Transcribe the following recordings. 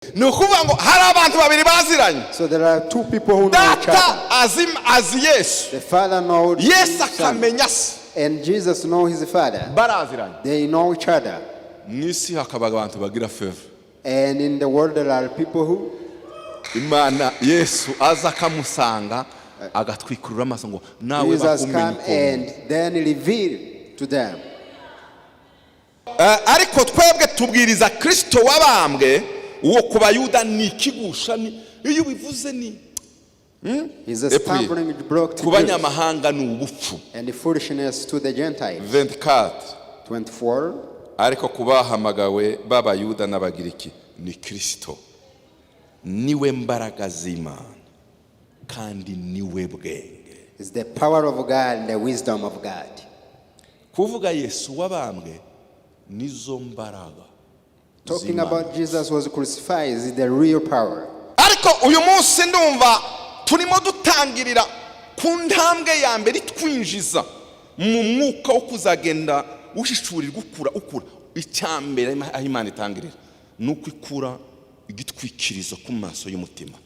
Ni ukuvuga ngo hari abantu babiri baziranye. So there are two people who know each Data other. azi Yesu, The Father knows Yesu his Son, akamenya se. and Jesus knows his Father. Baraziranye. They know each other. Mu isi hakaba abantu bagira faveur. And in the world there are people who Imana, Yesu aza akamusanga, agatwikurura amaso ngo nawe Jesus bakumenye come uko. And then reveal to them. Ariko twebwe tubwiriza Kirisito wabambwe, uwo ku Bayuda ni ikigusha, ni iyo ubivuze ni He's a Et puis, stumbling block to ku Jews banyamahanga ni ubupfu. And the foolishness to the Gentiles. 24. 24. Ariko ku bahamagawe b'Abayuda n'Abagiriki ni Kirisito, niwe mbaraga z'Imana kandi niwe bwenge. Is the power of God and the wisdom of God. Kuvuga Yesu wabambwe nizo mbaraga Talking z'Imana. about Jesus was crucified is the real power. Ariko uyu munsi ndumva turimo dutangirira ku ntambwe ya mbere itwinjiza mu mwuka wo kuzagenda uhishurirwa, ukura, ukura. Icya mbere aho Imana itangirira ni uko ikura igitwikirizo ku maso y'umutima,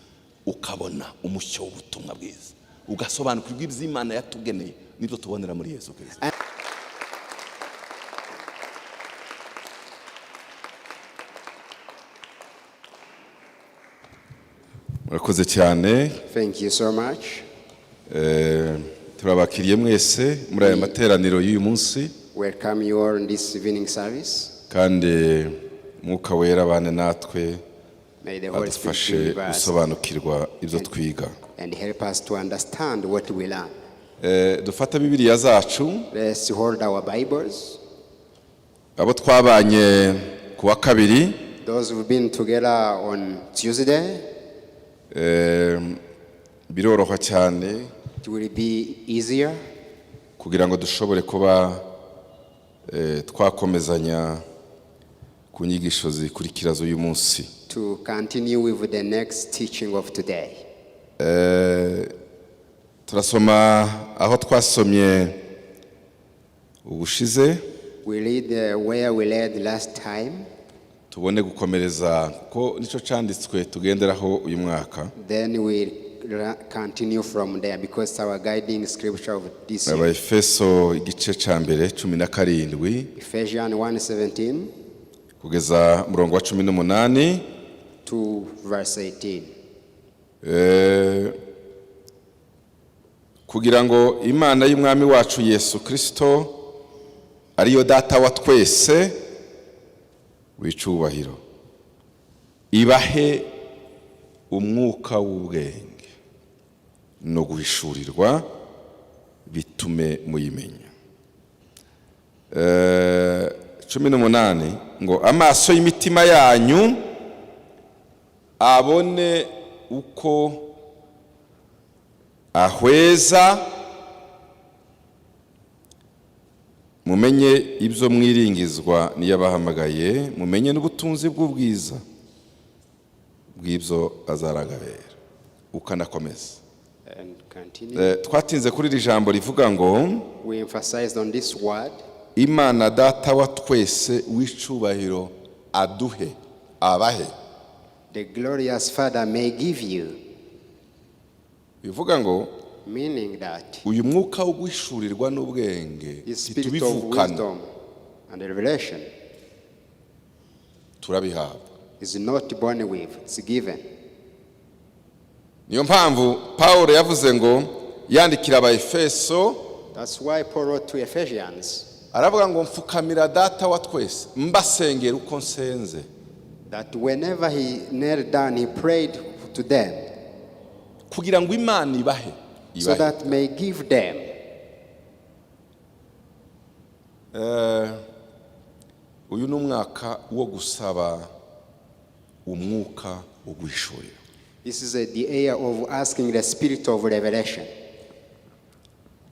ukabona umucyo w'ubutumwa bwiza, ugasobanukirwa iby'Imana yatugeneye nibyo tubonera muri Yesu Kirisito. Murakoze cyane. Thank you so much. Turabakiriye mwese muri aya materaniro y'uyu munsi. Welcome you all in this evening service. Kandi Mwuka Wera abane natwe, May the Holy Spirit adufashe be with us gusobanukirwa ibyo twiga. And help us to understand what we learn. Dufate Bibiliya zacu. Let's hold our Bibles. Abo twabanye ku wa kabiri, Those who've been together on Tuesday, biroroha cyane it will be easier kugira ngo dushobore kuba twakomezanya ku nyigisho zikurikira z'uyu munsi. To continue with the next teaching of today. Turasoma aho twasomye ubushize, We read where we read last time, tubone gukomereza ko nicyo cyanditswe tugenderaho uyu mwaka. Then we continue from there because our guiding scripture of this year. Abaefeso igice cya mbere, 17 Ephesians 1:17 kugeza murongo wa 18. To verse 18. Kugira ngo Imana y'Umwami wacu Yesu Kirisito, ariyo Data wa twese w'icyubahiro, ibahe umwuka w'ubwenge no guhishurirwa, bitume muyimenya. 18 ngo amaso y'imitima yanyu abone uko ahweza, mumenye ibyo mwiringizwa niyabahamagaye, mumenye n'ubutunzi bw'ubwiza bw'ibyo azaragabera. Ukanakomeza. And continue. Twatinze kuri iri jambo rivuga ngo We emphasized on this word. Imana Data wa twese w'icubahiro aduhe, abahe. The glorious Father may give you, Bivuga ngo meaning that uyu mwuka wo guhishurirwa n'ubwenge the spirit of ntitubivukana, wisdom and revelation turabihabwa. Is not born with, it's given. Niyo mpamvu Paul yavuze ngo, yandikira Abaefeso, That's why Paul wrote to Ephesians aravuga ngo mfukamira Data wa twese mbasengera uko nsenze, that whenever he knelt down, he prayed to them kugira ngo Imana ibahe, so ibahe. That may give them. Uyu ni umwaka wo gusaba umwuka wo guhishurira. This is the year of asking the spirit of revelation.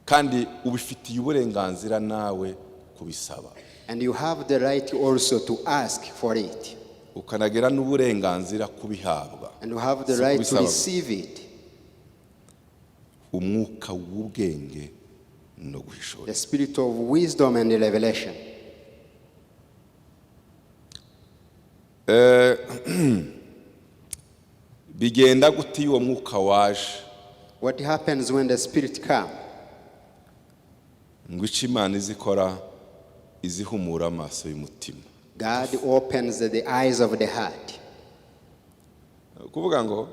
Kandi ubifitiye uburenganzira nawe kubisaba. And you have the right also to ask for it. Ukanagira n'uburenganzira kubihabwa. And you have the Si right to kubisaba. Receive it. Umwuka w'ubwenge no guhishura. The spirit of wisdom and revelation. Bigenda gute iyo uwo mwuka waje? What happens when the Spirit comes? Ngo icyo Imana izikora, izihumura amaso y'umutima. God opens the eyes of the heart. Kuvuga ngo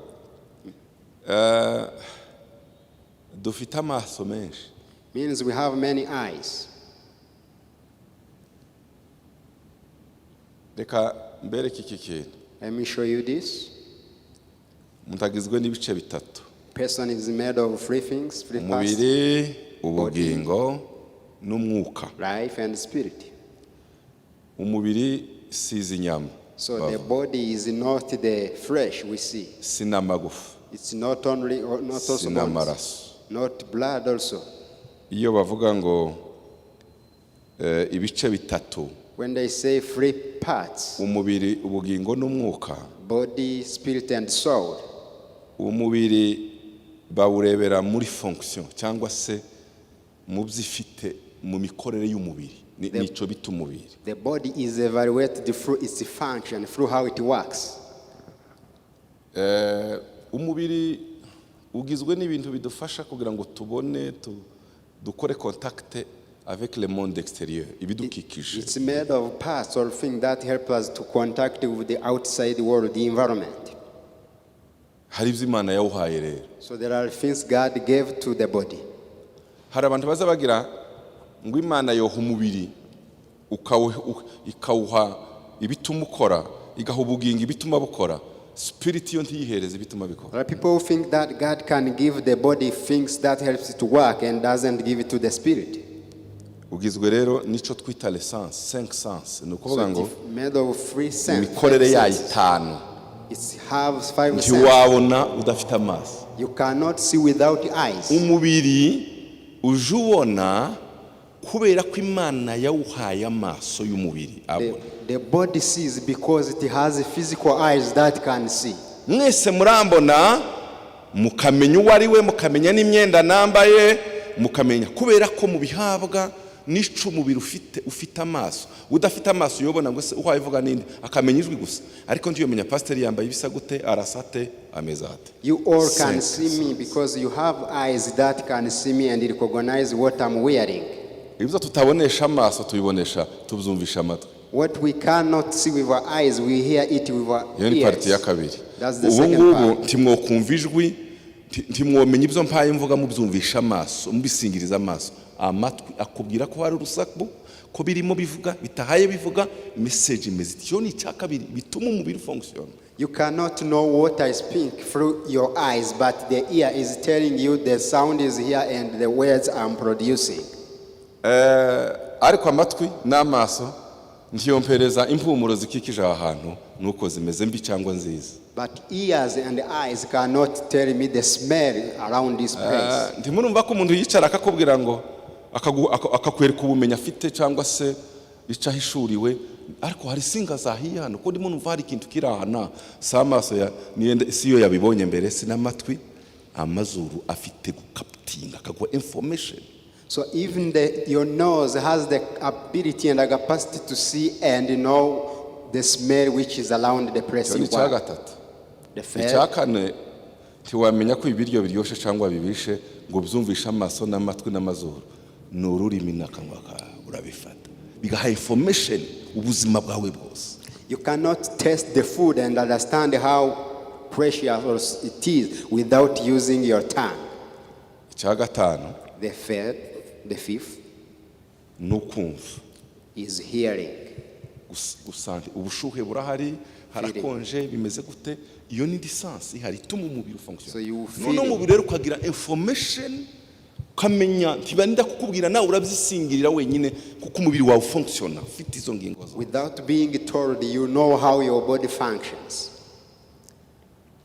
dufite amaso menshi. Means we have many eyes. Reka mbereke iki kintu. Let me show you this. Umuntu agizwe n'ibice bitatu: Person is made of three things, three parts: umubiri, ubugingo n'umwuka. Life and spirit. Umubiri si izi nyama, So the body is not the flesh we see. Si n'amagufa, It's not only or not si also bones, n'amaraso. Not blood also. Iyo bavuga ngo ibice bitatu, When they say three parts, umubiri, ubugingo n'umwuka, body, spirit, and soul, umubiri bawurebera muri fonction cyangwa se mu byo ifite, mu mikorere y'umubiri. Nicyo bita umubiri. The body is evaluated through its function, through how it works. Umubiri ugizwe n'ibintu bidufasha kugira ngo tubone, dukore contact avec le monde extérieur, ibidukikije. It's made of parts or things that help us to contact with the outside world, the environment. Hari ibyo Imana yawuhaye rero. So there are things God gave to the body. Hari abantu baza bagira ngo Imana yoha umubiri ikawuha ibituma ukora, igaha ubugingo ibituma bukora, spirit yo ntiyihereze ibituma bikora. There are people who think that God can give the body things that helps it to work and doesn't give it to the spirit. Ugizwe rero n'icyo twita les sens, cinq sens, ni ukuvuga So ngo it's made of three senses. Imikorere yayo itanu. It's have five senses. Ntiwabona udafite amaso. You cannot see without eyes. Umubiri uje ubona kubera ko Imana yawuhaye amaso y'umubiri abona. The body sees because it has physical eyes that can see. Mwese murambona, mukamenya uwo ari we, mukamenya n'imyenda nambaye, mukamenya kubera ko mubihabwa n'ico umubiri ufite. Ufite amaso. Udafite amaso uyobona ngo se uhaye uvuga ninde? Akamenya ijwi gusa, ariko ntiyomenya pasiteri yambaye ibisa gute, arasa ate, ameze ate. You all can Cinq see me because you have eyes that can see me and recognize what I'm wearing. Ibyo tutabonesha amaso tubibonesha, tubyumvisha amatwi. What we cannot see with our eyes, we hear it with our Iyo ni partie ya ears. kabiri. That's the Ubu second ngubu part. ntimwokumva ijwi, ntimwomenya ibyo mpaye mvuga mubyumvisha amaso, mubisingiriza amaso. Amatwi akubwira ko hari urusaku, ko birimo bivuga, bitahaye bivuga, message imeze iti. Iyo ni icya kabiri bituma umubiri ufonctionna. You cannot know what I speak through your eyes, but the ear is telling you the sound is here and the words I'm producing. Ariko amatwi n'amaso ntiyompereza impumuro zikikije aha hantu nuko zimeze, mbi cyangwa nziza. But ears and eyes cannot tell me the smell around this place. Ntimurumva ko umuntu yicara akakubwira ngo akakwereka ubumenyi afite cyangwa se icyo ahishuriwe, ariko hari singa zahiye hano ko ndimo numva hari ikintu kiri aha na si amaso ya si yo yabibonye mbere, si n'amatwi, amazuru afite gucaptinga, akaguha information. So even your nose has the ability and the capacity to see and know the smell which is around the place Icyo ni you icya are. gatatu. The third, Icya kane, ntiwamenya ko ibiryo biryoshye cyangwa bibishe ngo ubyumvishe amaso n'amatwi n'amazuru. Ni ururimi n'akanwa kawe, urabifata bigaha information ubuzima bwawe bwose. You cannot taste the food and understand how precious it is without using your tongue. Icya gatanu, The third, the fifth ni ukumva, is hearing. Gusanga ubushuhe burahari, harakonje, bimeze gute. Iyo ni sens ihari ituma umubiri ufonctionna. So you feel Noneho it. Umubiri rero ukagira information, ukamenya ntibarinda kukubwira, nawe urabyisingirira wenyine kuko umubiri wawe ufonctionna ufite izo ngingo zose. Without being told, you know how your body functions.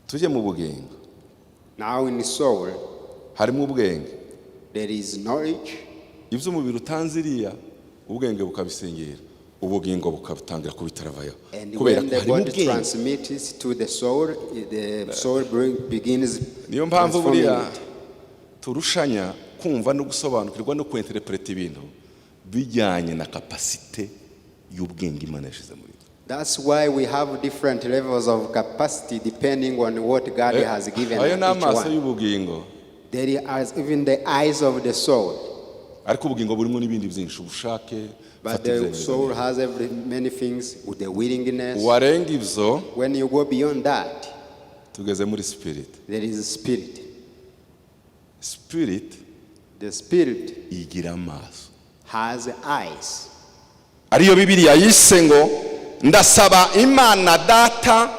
Tujye mu bugingo. Now in soul, harimo ubwenge. There is knowledge. Ibyo umubiri utanze iriya, ubwenge bukabisingira, ubugingo bukabutangira kubitaravayo And kubera when ko the harimo body ubwenge. Transmits it to the soul begins Niyo mpamvu transforming buriya it. turushanya kumva no gusobanukirwa no kwenterpreta ibintu bijyanye na capacité y'ubwenge Imana yashyize muri twe. That's why we have different levels of capacity depending on what God has given Ayo ni each amaso one. y'ubugingo. There is even the eyes of the soul. Ariko ubugingo burimo n'ibindi byinshi, ubushake, But fata the ibyemezo. soul has every many things with the willingness. Warenga ibyo, When you go beyond that, tugeze muri spirit. There is spirit. Spirit The spirit igira amaso, has eyes. Ariyo Bibiliya yise ngo ndasaba Imana Data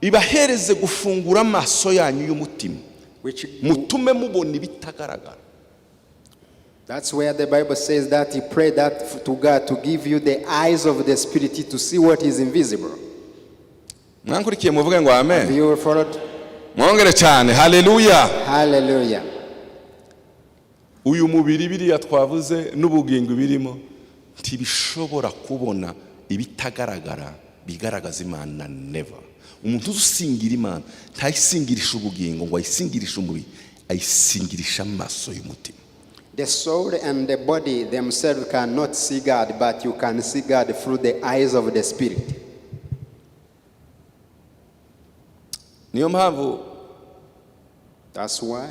ibahereze gufungura amaso yanyu y'umutima, Which mutume mubona ibitagaragara. That's where the Bible says that he prayed that to God to give you the eyes of the spirit to see what is invisible. Mwankurikiye? Muvuge ngo amen. You followed? Mwongere cyane, haleluya. Hallelujah. Uyu mubiri, biriya twavuze n'ubugingo birimo, ntibishobora kubona ibitagaragara bigaragaza Imana, never. Umuntu uzi usingira Imana ntayisingirisha ubugingo ngo ayisingirishe umubiri, ayisingirisha amaso y'umutima. The soul and the body themselves cannot see God, but you can see God through the eyes of the spirit. Niyo mpamvu That's why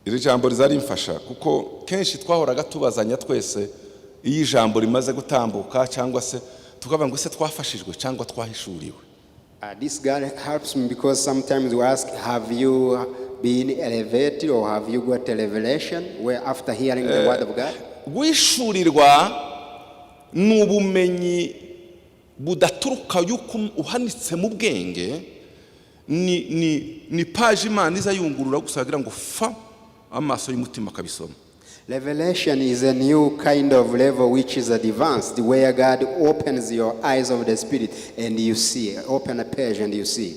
iri jambo rizarimfasha, kuko kenshi twahoraga tubazanya twese iyo ijambo rimaze gutambuka, cyangwa se tukavuga ngo ese twafashijwe cyangwa twahishuriwe? This God helps me because sometimes we ask, "Have you been elevated or have you got a revelation?" Where after hearing the word of God, Guhishurirwa ni ubumenyi budaturuka yuko uhanitse mu bwenge, ni paji Imana iza yungurura gusa kugira ngo fa amaso y'umutima akabisoma. Revelation is a new kind of level which is advanced, where God opens your eyes of the spirit and you see, open a page and you see.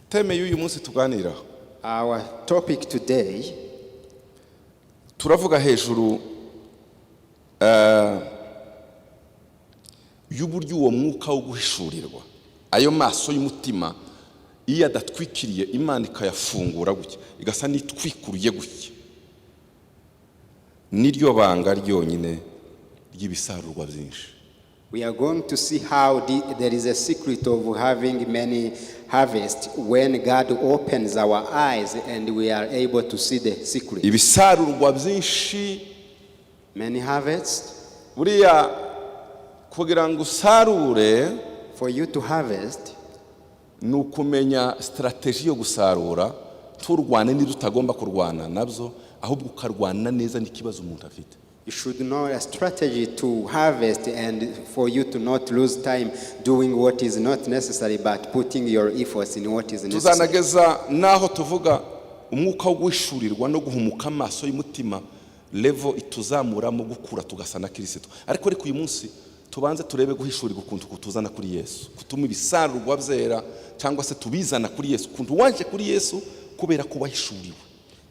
Theme y'uyu munsi tuganiraho, Our topic today, turavuga hejuru y'uburyo uwo mwuka wo guhishurirwa, ayo maso y'umutima, iyo adatwikiriye, Imana ikayafungura gutya, igasa n'itwikuruye gutya, niryo banga ryonyine ry'ibisarurwa byinshi. We are going to see how there is a secret of having many harvests when God opens our eyes and we are able to see the secret. Ibisarurwa byinshi. Many harvests. Buriya kugira ngo usarure, For you to harvest, ni ukumenya strategy yo gusarura, turwane n'ibyo utagomba kurwana nabyo, ahubwo ukarwana neza n'ikibazo umuntu afite. You should know a strategy to harvest and for you to not lose time doing what is not necessary, but putting your efforts in what is necessary. Tuzanageza n'aho tuvuga umwuka wo guhishurirwa no guhumuka amaso y'umutima, level ituzamuramo gukura tugasa na Kirisito. Ariko uyu munsi tubanze turebe guhishurirwa ukuntu kutuzana kuri Yesu, kutuma ibisarurwa byera, cyangwa se tubizana kuri Yesu, ukuntu waje kuri Yesu kubera ko wahishuriwe.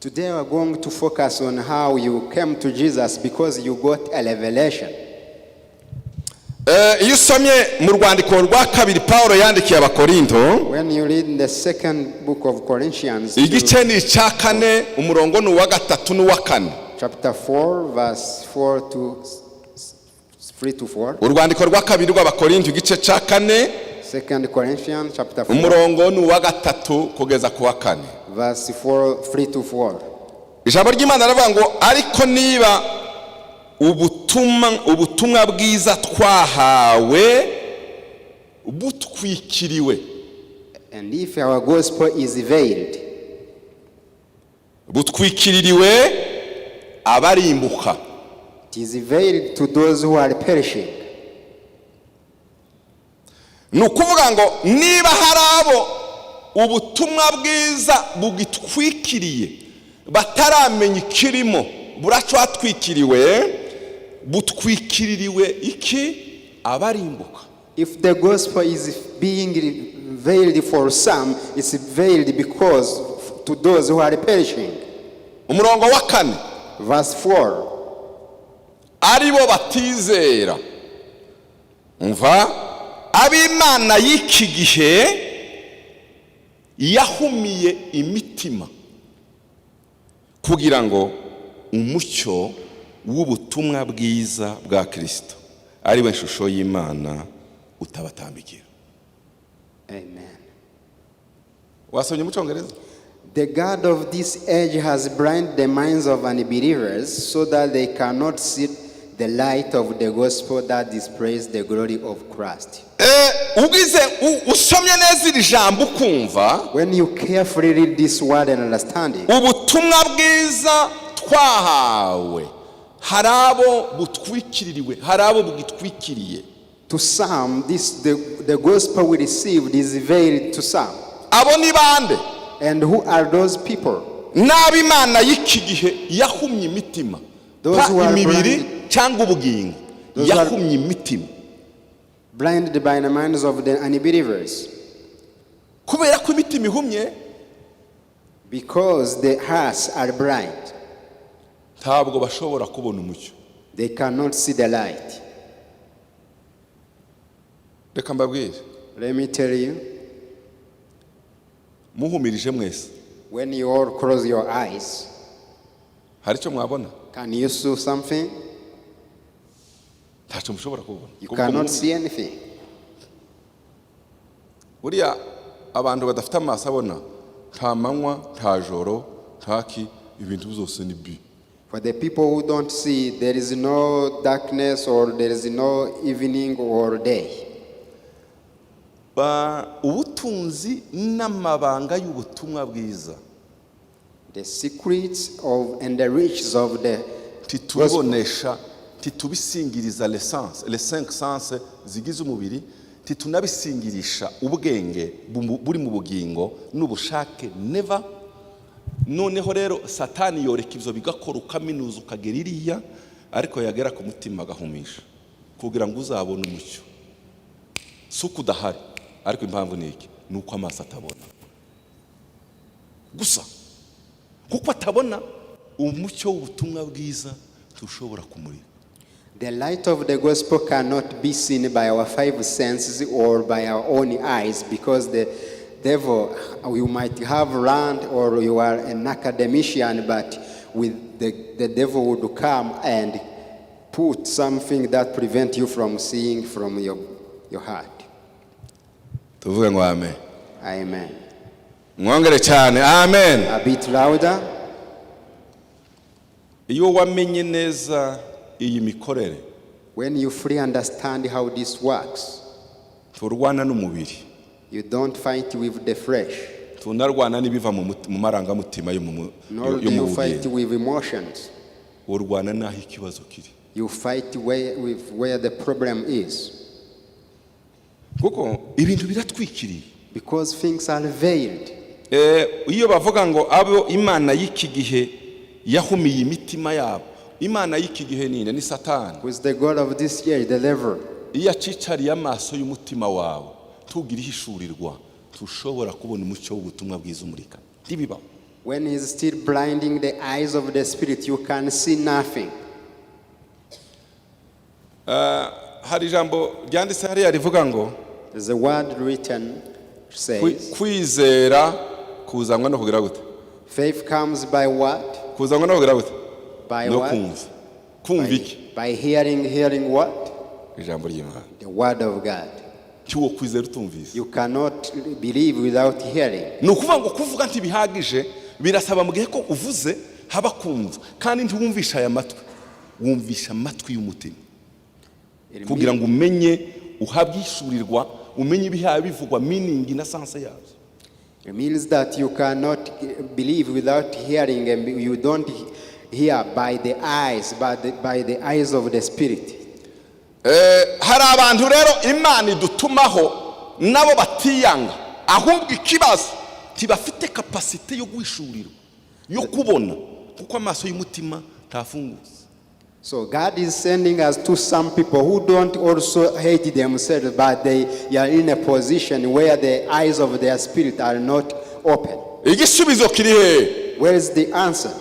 Today we are going to focus on how you came to Jesus because you got a revelation. Iyo usomye mu rwandiko rwa kabiri Paul yandikiye Abakorinto, When you read in the second book of Corinthians, igice ni icya kane, umurongo ni uwa gatatu n'uwa kane. Chapter 4, verse 4 to 3 to 4. Urwandiko rwa kabiri rw'Abakorinto, igice cya kane, Second Corinthians chapter 4, umurongo ni uwa gatatu kugeza ku wa kane. Verse 4, 3 to 4. Ijambo ry'Imana riravuga ngo ariko niba ubutumwa bwiza twahawe butwikiriwe, And if our gospel is veiled, butwikiririwe abarimbuka. It is veiled to those who are perishing. Ni ukuvuga ngo niba hari abo ubutumwa bwiza bugitwikiriye, bataramenya ikirimo, buracatwikiriwe, butwikiririwe iki? Abarimbuka. If the gospel is being veiled for some, it's veiled because to those who are perishing. Umurongo wa kane. Verse 4. Ari bo batizera, umva, ab'imana y'iki gihe yahumiye imitima Kugira ngo umucyo w'ubutumwa bwiza bwa Kirisito, ari we shusho y'Imana, utabatambikira. Amen. Wasomye mu Cyongereza? The God of this age has blinded the minds of unbelievers so that they cannot see the light of the gospel that displays the glory of Christ. Ubwize usomye neza iri jambo ukumva, When you carefully read this word and understand it, ubutumwa bwiza twahawe hari abo butwikiririwe, hari abo bwitwikiriye. To some, the gospel we received is veiled to some. Abo ni bande? And who are those people? N'abo Imana y'iki gihe yahumye imitima. Those Pa who are imibiri blind. Cyangwa ubugingo. Those who are- Yahumye imitima. Blinded by the minds of the unbelievers. Kubera ko imitima ihumye, Because the hearts are blind, ntabwo bashobora kubona umucyo. They cannot see the light. Reka mbabwire. Let me tell you, Muhumirije mwese, when you all close your eyes, hari icyo mwabona? Can you see something? Ntacyo mushobora kubona. You Kuko cannot see anything. Buriya abantu badafite amaso abona, nta manywa, nta joro, ntaki, ibintu byose ni bi. For the people who don't see, there is no darkness or there is no evening or day. Ubutunzi n'amabanga y'ubutumwa bwiza, The secrets of and the riches of the ntitubibonesha, ntitubisingiriza les sens, les cinq sens zigize umubiri, ntitunabisingirisha ubwenge buri mu bugingo n'ubushake, never. Noneho rero Satani yoreka ibyo bigakora, ukaminuza, ukagera iriya, ariko yagera ku mutima agahumisha kugira ngo uzabone umucyo. Si uko udahari, ariko impamvu ni iki? Ni uko amaso atabona gusa. Kuko atabona, umucyo w'ubutumwa bwiza ntushobora kumurika. The light of the gospel cannot be seen by our five senses or by our own eyes because the devil, you might have learned or you are an academician, but with the devil would come and put something that prevent you from seeing from your heart. Tuvuge ngo amen. Amen. Mwongere cyane, amen. A bit louder. Iyo wamenye neza iyi mikorere, When you fully understand how this works, turwana n'umubiri, you don't fight with the flesh, tunarwana n'ibiva mu marangamutima nor do yo mu you fight bugenge. With emotions. Urwana n'aho ikibazo kiri. You fight with where the problem is. Kuko ibintu biratwikiriye. Because things are veiled. Iyo bavuga ngo abo Imana y'iki gihe yahumiye imitima yabo, Imana y'iki gihe ninde? Ni Satani. Who is the God of this year, the devil. Iyo acicariye amaso y'umutima wawe, ntugire ihishurirwa, ntushobora kubona umucyo w'ubutumwa bwiza umurika, ntibibaho. When he's still blinding the eyes of the spirit, you can see nothing. Hari ijambo ryanditse hariya rivuga ngo There's a word written says, kwizera kuzanwa no kugira gute? Faith comes by what? Kuzanwa no kugira gute? By No what? kumva. Kumva iki? By hearing, hearing what? Ijambo ry'Imana. The word of God. Cy'uwo kwizera utumvise. You cannot believe without hearing. Ni ukuvuga ngo kuvuga ntibihagije, birasaba mu gihe ko uvuze haba kumva, kandi ntiwumvisha aya matwi, wumvisha amatwi y'umutima It kugira ngo umenye, uhabwe ihishurirwa, umenye ibihaye bivugwa, meaning na sense yabyo. It means that you cannot believe without hearing, and you don't hear by the eyes, but by the eyes of the spirit. Hari abantu rero Imana idutumaho nabo batiyanga, ahubwo ikibazo ntibafite capacité yo guhishurirwa, yo kubona, kuko amaso y'umutima ntafungutse. So God is sending us to some people who don't also hate themselves, but they are in a position where the eyes of their spirit are not open. Igisubizo kiri hehe? Where is the answer?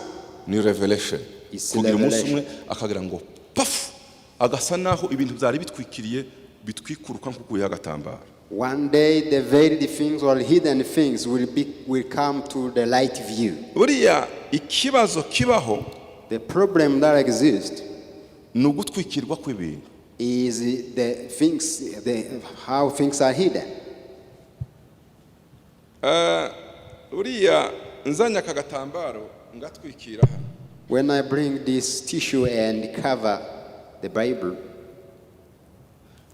Ni revelation. It's Kugira umunsi revelation. umwe akagira ngo pafu, agasa naho ibintu byari bitwikiriye bitwikuruka nk'ukuyeho agatambaro. One day the veiled things or hidden things will come to the light view. Buriya Ikibazo kibaho The problem that exists ni ugutwikirwa kw'ibintu. Is the things, how things are hidden. Uriya nzanye aka gatambaro ngatwikira hano, When I bring this tissue and cover the Bible,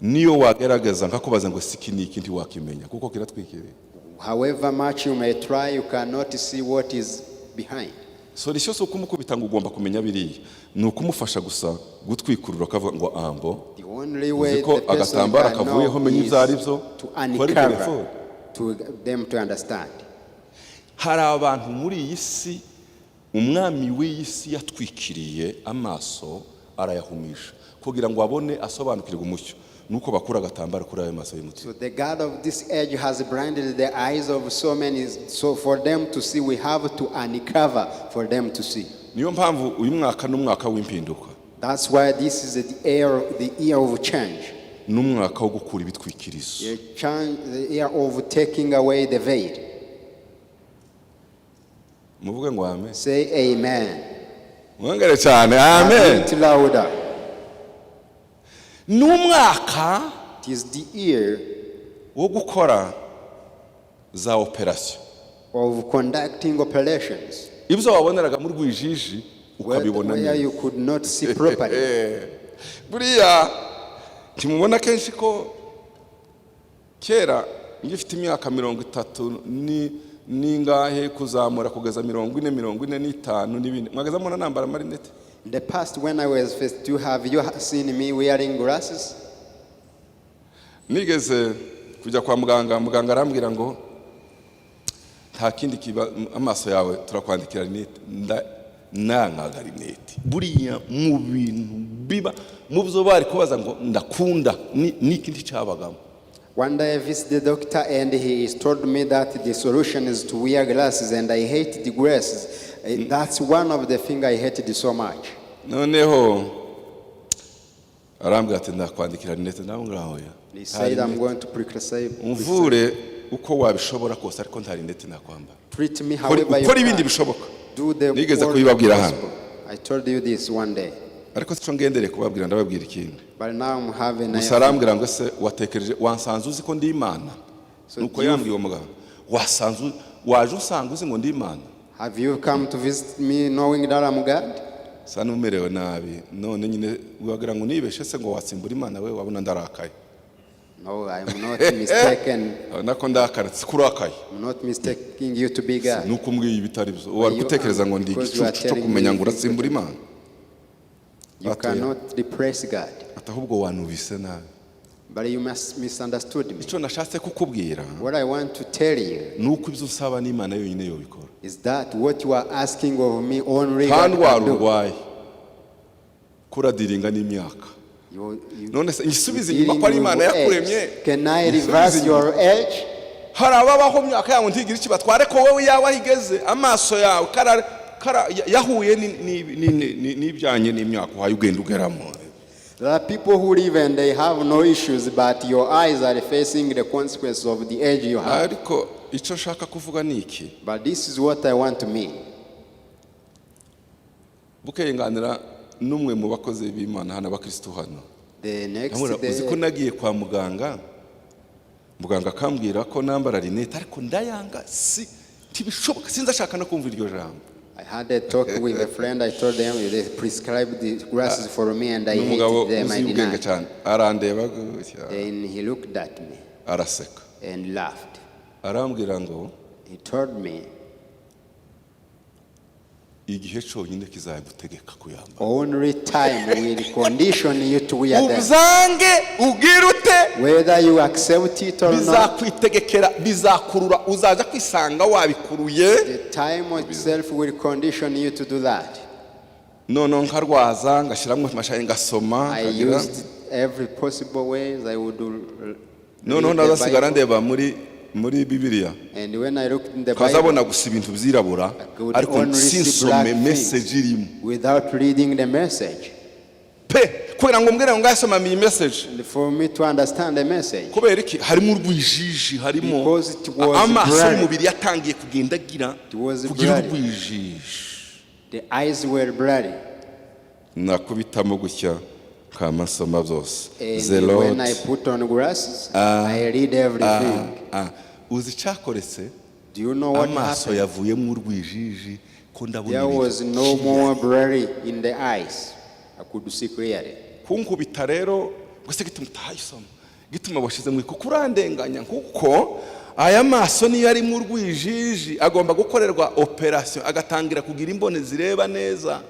niyo wagerageza nkakubaza ngo si iki ni iki, ntiwakimenya kuko kiratwikiriye. However much you may try, you cannot see what is behind. Solution si ukumukubita ngo ugomba kumenya biriya, ni ukumufasha gusa gutwikurura, akavuga ngo ambo. The only way Uzi ko the person agatambaro can kavuyeho, know menya is ibyo ari byo, to kuri uncover telefone. To them to understand. Hari abantu muri iyi si umwami w'iyi si yatwikiriye amaso, arayahumisha, kugira ngo abone asobanukirwe umucyo nuko bakura agatambaro kuri ayo maso y'umutima. So the God of this age has blinded the eyes of so many. So for them to see, we have to uncover for them to see. Niyo mpamvu uyu mwaka ni umwaka w'impinduka. That's why this is the year of change. Ni umwaka wo gukura ibitwikirizo. The change, the year of taking away the veil. Muvuge ngo amen. Say amen. Mwongere cyane amen. A bit louder. Ni umwaka It is the year wo gukora za opération of conducting operations. Ibyo waboneraga mu rwijiji ukabibona Where neza. You could not see properly. Buriya ntimubona kenshi ko kera ngifite imyaka 30 n'ingahe kuzamura kugeza 40, 45 n'ibindi, mwageza mubona nambara amarinete? In the past, when I was first to have you seen me wearing glasses? Nigeze kujya kwa muganga, muganga arambwira ngo nta kindi kiba amaso yawe, turakwandikira rinete. Nangaga rinete. Buriya mu bintu biba mu byo bari kubaza ngo ndakunda n'ikindi cyabagamo. One day I visited the doctor and he told me that the solution is to wear glasses, and I hate the glasses. That's one of the things I hated so much. Noneho arambwira ati ndakwandikira rinete, ndamubwira oya. He said, "I'm going to prescribe." Umvure uko wabishobora kose, ariko nta rinete nakwambara. Treat me however you Ukora ibindi can. bishoboka. Do the Nigeze all kubibabwira hano. possible. I told you this one day. Ariko sico ngendereye kubabwira, ndababwira ikindi. But now I'm having Gusa a, arambwira ngo ese watekereje wansanze uzi ko ndi Imana? So Nuko yambwiye uwo muganga, wasanze waje usanga uzi ngo ndi Imana? Have you come to visit me knowing that I'm God? Sa n'umerewe nabi none nyine wagira ngo nibeshe se ngo watsimbura Imana we, wabona ndarakaye. No, I'm not mistaken. Urabona ko ndakara, sikurakaye. I'm not mistaking you to be God. Nuko umbwiye ibitari byo, wari gutekereza ngo ndi igicucu cyo kumenya ngo uratsimbura Imana. You Batoya. Cannot replace God. Ati ahubwo wanubise nabi. But you must misunderstood me. Icyo nashatse kukubwira What I want to tell you ni uko ibyo usaba n'Imana yonyine yobikora. Is that what you are asking of me, only Nta God ndwara can do. urwaye kuradiringa n'imyaka. You, None se ngisubize you're inyuma ko ari dealing Imana with yakuremye? age. Can I reverse your age? Hari ababaho myaka yabo ntigire icyo batware ko wowe yawe aho igeze amaso yawe yahuye n'ibijyanye n'imyaka uhaye ugenda ugeramo. There are people who live and they have no issues, but your eyes are facing the consequence of the age you have. Ariko icyo nshaka kuvuga ni iki. But this is what I want to mean. Bukeye nganira n'umwe mu bakozi b'Imana hano, abakirisitu hano. The next Ndamubwira, uzi ko day, nagiye kwa muganga, muganga akambwira ko nambara rinete, ariko ndayanga, si ntibishoboka, sinzi ashaka no kumva iryo jambo. I had a talk with a friend. I told them they prescribed the glasses for me and I N'umugabo hated them. I uzi ubwenge denied. Cyane arandeba gutya, Then he looked at me araseka, and laughed. Arambwira ngo He told me, igihe cyonyine kizagutegeka kuyambara. "Only time will condition you to wear them." Ubyange ubwire ute, Whether you accept it or not, bizakwitegekera, bizakurura, uzaza kwisanga wabikuruye. The time itself will condition you to do that. Noneho nkarwaza ngashyiramo amashayi ngasoma I nkagira. Used every possible ways. I would do, Noneho read the ndazasigara Bible. ndeba muri Bibiliya, And when I looked in the Bible, nkazabona gusa ibintu byirabura, I could ariko only see sinsome black things message irimo without reading the message. Pe kubera ngo mbwire ngo ngasoma iyi message. And for me to understand the message, Kubera iki? Harimo urwijiji, harimo because it was amaso blurry. y'umubiri yatangiye kugenda agira It was kugira blurry. urwijiji. The eyes were blurry. Nakubitamo gutya kamasoma byose. And The when Lord I put on glasses, I read everything. Ah, uzi icyakoretse? Do you know what Amaso happened? yavuyemo urwijiji ko ndabona There ibintu. was no more blurry in the eyes. I could see clearly. Kunkubita rero ngo se gituma utayisoma, gituma washyize mu kuko urandenganya, kuko aya maso niyo arimo urwijiji agomba gukorerwa operasiyo, agatangira kugira imboni zireba neza.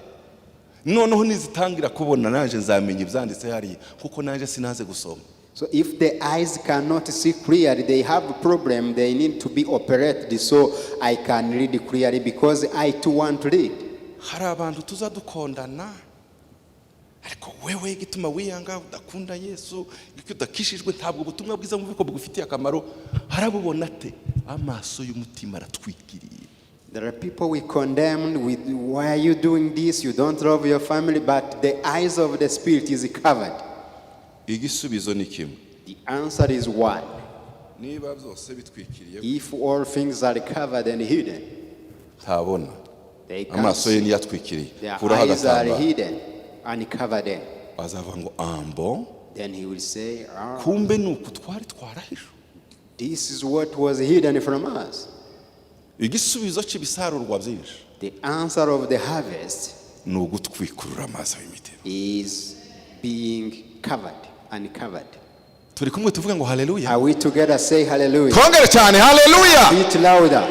Noneho nizitangira kubona, naje nzamenya ibyanditse hariya, kuko naje sinaze gusoma. So if the eyes cannot see clearly, they have a problem. They need to be operated so I can read clearly because I too want to read. Hari abantu tuza dukondana, ariko wewe gituma wiyanga, udakunda Yesu, udakishijwe, ntabwo ubutumwa bwiza mu ko bugufitiye akamaro, harabubona ate? Amaso y'umutima aratwikiriye. There are people we condemned with, "Why are you doing this? You don't love your family," but the eyes of the spirit is covered. Igisubizo ni kimwe. The answer is one. Niba byose bitwikiriye, If all things are covered and hidden, ntabona. they can't Amaso ye see. niyo atwikiriye. Their Kuraho eyes are agatambaro, hidden and covered them. azavuga ngo ambo. Then he will say, "Ah, Kumbe ni uku twari twarahishwe. this is what was hidden from us." Igisubizo cy'ibisarurwa byinshi The answer of the harvest ni ugutwikurura amaso y'imitima. Is being covered and covered. Turi kumwe? Tuvuge ngo haleluya. Are we together? Say hallelujah. Twongere cyane, haleluya. Bit louder.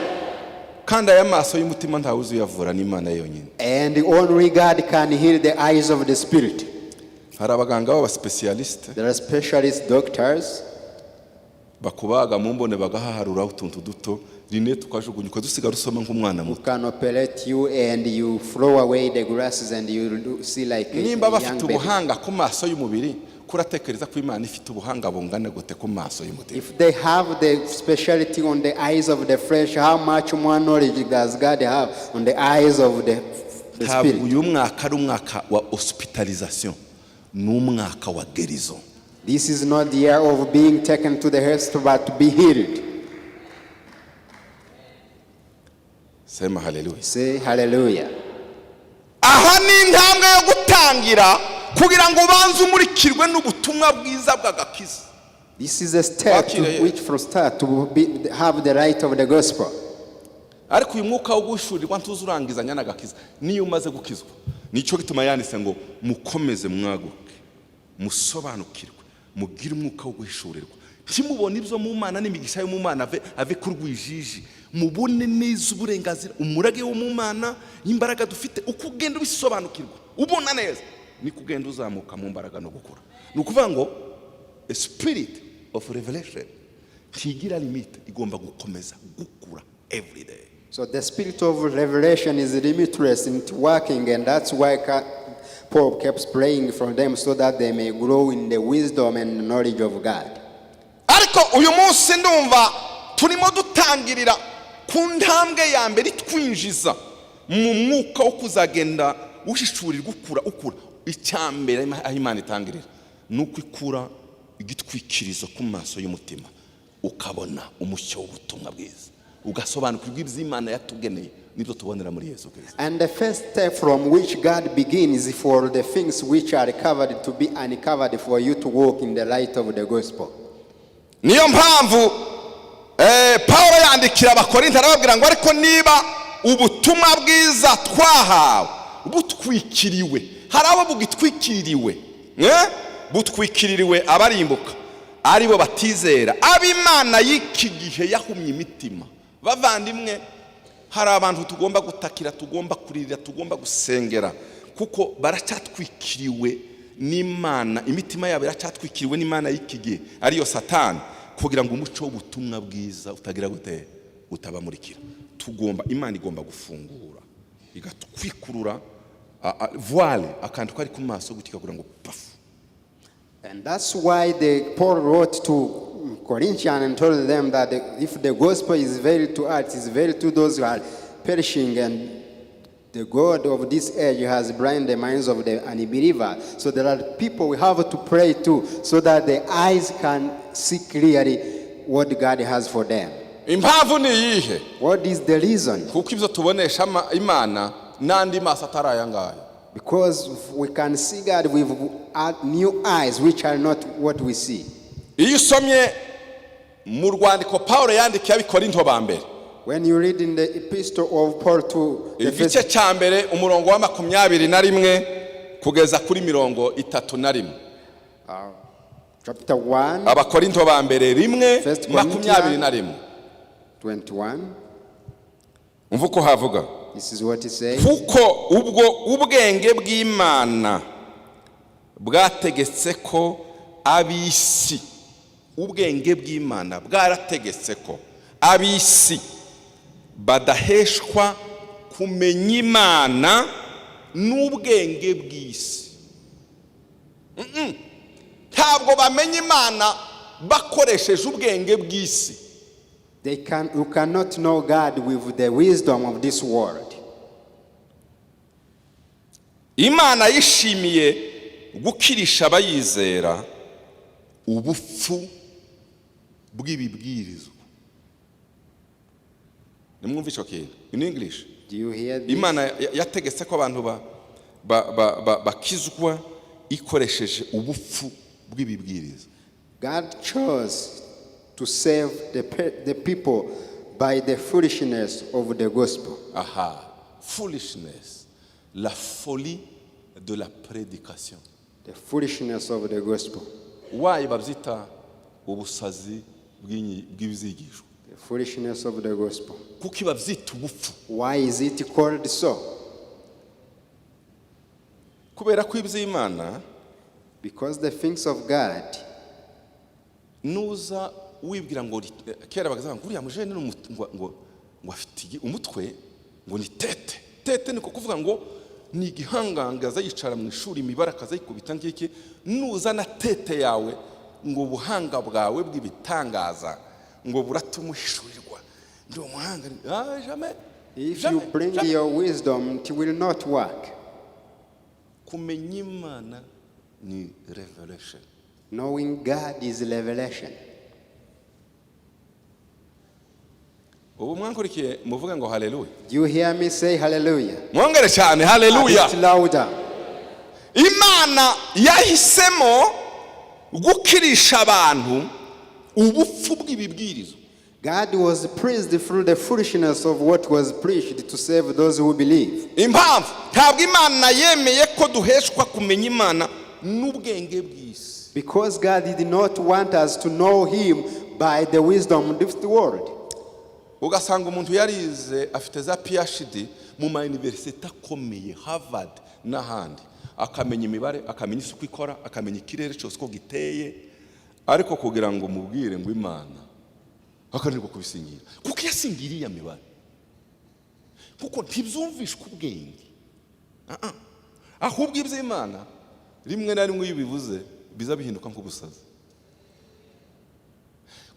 Kandi aya maso y'umutima ntawe uzuyavura, n'Imana yonyine. And only God can heal the eyes of the spirit. Hari abaganga b'abasipesiyalisite There are specialist doctors bakubaga mu mbone, bagahaharuraho utuntu duto, lunettes ukajugunya, ukadusiga rusoma nk'umwana who muto. can operate you and you throw away the glasses and you do see like a Nimba young bafite baby. ubuhanga ku maso y'umubiri, kuratekereza ko Imana ifite ubuhanga bungana gute ku maso y'umutima? If they have the specialty on the eyes of the flesh, how much more knowledge does God have on the eyes of the Ntabwo spirit? uyu mwaka ari umwaka wa hospitalisation, ni umwaka wa guérison. This is not the year of being taken to the hospital, but to be healed. Sema haleluya. Say hallelujah. Aha ni intambwe yo gutangira kugira ngo ubanze umurikirwe n'ubutumwa bwiza bw'agakiza. This is a step to Wakire. Which from start to have the light of the gospel. Ariko uyu mwuka wo guhishurirwa ntuzi urangizanya n'agakiza. Niyo umaze gukizwa, nicyo gituma yanditse ngo mukomeze mwaguke, musobanukirwe, mugire umwuka wo guhishurirwa, ntimubone ibyo mu Mana n'imigisha yo mu Mana ave ku rwijiji, mubone neza uburenganzira, umurage wo mu Mana, imbaraga dufite. Uko ugenda ubisobanukirwa, ubona neza, niko ugenda uzamuka mu mbaraga no gukura. Ni ukuvuga ngo a spirit of revelation ntigira limite, igomba gukomeza gukura every day. So the spirit of revelation is limitless in working, and that's why Paul keeps praying for them so that they may grow in the wisdom and knowledge of God. Ariko uyu munsi ndumva turimo dutangirira ku ntambwe ya mbere itwinjiza mu mwuka wo kuzagenda uhishurirwa, ukura, ukura. Icya mbere aho Imana itangirira ni uko ikura igitwikirizo ku maso y'umutima, ukabona umucyo w'ubutumwa bwiza, ugasobanukirwa iby'Imana yatugeneye nibyo tubonera muri Yesu Kirisito. And the first step from which God begins is for the things which are covered to be uncovered, for you to walk in the light of the gospel. Niyo mpamvu Paul yandikira Abakorinto, arababwira ngo ariko niba ubutumwa bwiza twahawe butwikiriwe, hari abo bugitwikiriwe, eh? Butwikiririwe abarimbuka, aribo batizera, ab'imana y'iki gihe yahumye imitima. Bavandimwe, hari abantu tugomba gutakira, tugomba kuririra, tugomba gusengera, kuko baracyatwikiriwe n'Imana, imitima yabo iracyatwikiriwe n'imana y'iki gihe, ariyo Satani, kugira ngo umuco w'ubutumwa bwiza utagira gute? Utabamurikira. Tugomba, Imana igomba gufungura, igatwikurura voile, akantu kari ku maso gutya, kugira ngo pafu. And that's why Paul wrote to Corinthians and told them that if the gospel is veiled to us, it is veiled to those who are perishing, and the God of this age has blinded the minds of the unbeliever. So there are people we have to pray to so that the eyes can see clearly what God has for them. Impamvu ni iyihe? What is the reason? Kuko ibyo tubonesha Imana N'andi maso atari aya ngaya. Because we can see God with new eyes, which are not what we see. Iyo usomye mu rwandiko Paul yandikiye Abikorinto ba mbere, When you read in the epistle of Paul to the igice first, cya mbere, umurongo wa 21 kugeza kuri 31. Chapter 1, Abakorinto ba mbere 1, First 21. 21, Umva uko havuga. This is what he says. Kuko ubwo ubwenge bw'Imana bwategetse ko ab'isi, ubwenge bw'Imana bwarategetse ko ab'isi badaheshwa kumenya Imana n'ubwenge bw'isi. Ntabwo bamenya Imana bakoresheje ubwenge bw'isi. You cannot know God with the wisdom of this world. Imana yishimiye gukirisha abayizera ubupfu bw'ibibwirizwa. Nimwumve icyo kintu in English. Do you hear this? Imana yategetse ko abantu bakizwa ikoresheje ubupfu bw'ibibwiriza. God chose to save the people by the foolishness of the gospel. Aha, foolishness, la folie de la prédication. The foolishness of the gospel. Why babyita ubusazi bw'ibizigishwa? The foolishness of the gospel. Kuko babyita ubupfu? Why is it called so? Kubera ko iby'Imana, Because the things of God, nuza wibwira ngo kera bakavuga ngo uriya mujene ni ngo afite umutwe, ngo ni tête. Tête ni kuvuga ngo ni igihangangaza, yicara mu ishuri, imibare akazayikubita ngiki. Nuzana tête yawe ngo ubuhanga bwawe bw'ibitangaza ngo buratuma uhishurirwa, ndi umuhanga, ah, jamais. If you Jamais, bring jamais. your wisdom, it will not work. Kumenya Imana ni revelation. Knowing God is revelation. Ubu mwankurikiye? Muvuge ngo haleluya. Do you hear me say hallelujah? Mwongere cyane. A Haleluya. bit louder. Imana yahisemo gukirisha abantu ubupfu bw'ibibwirizwa. God was pleased through the foolishness of what was preached to save those who believe. Impamvu, ntabwo Imana yemeye ko duheshwa kumenya Imana n'ubwenge bw'isi. Because God did not want us to know Him by the wisdom of this world. Ugasanga umuntu yarize, afite za PhD mu ma université akomeye, Harvard n'ahandi, akamenya imibare, akamenya isuku ikora, akamenya ikirere cyose uko giteye, ariko kugira ngo mubwire ngo Imana, akananirwa kubisingira, kuko iyo asingira iriya mibare, kuko ntibyumvishwa ubwenge. Ah, ah. Ahubwo iby'Imana rimwe na rimwe iyo ubivuze biza bihinduka nk'ubusazi.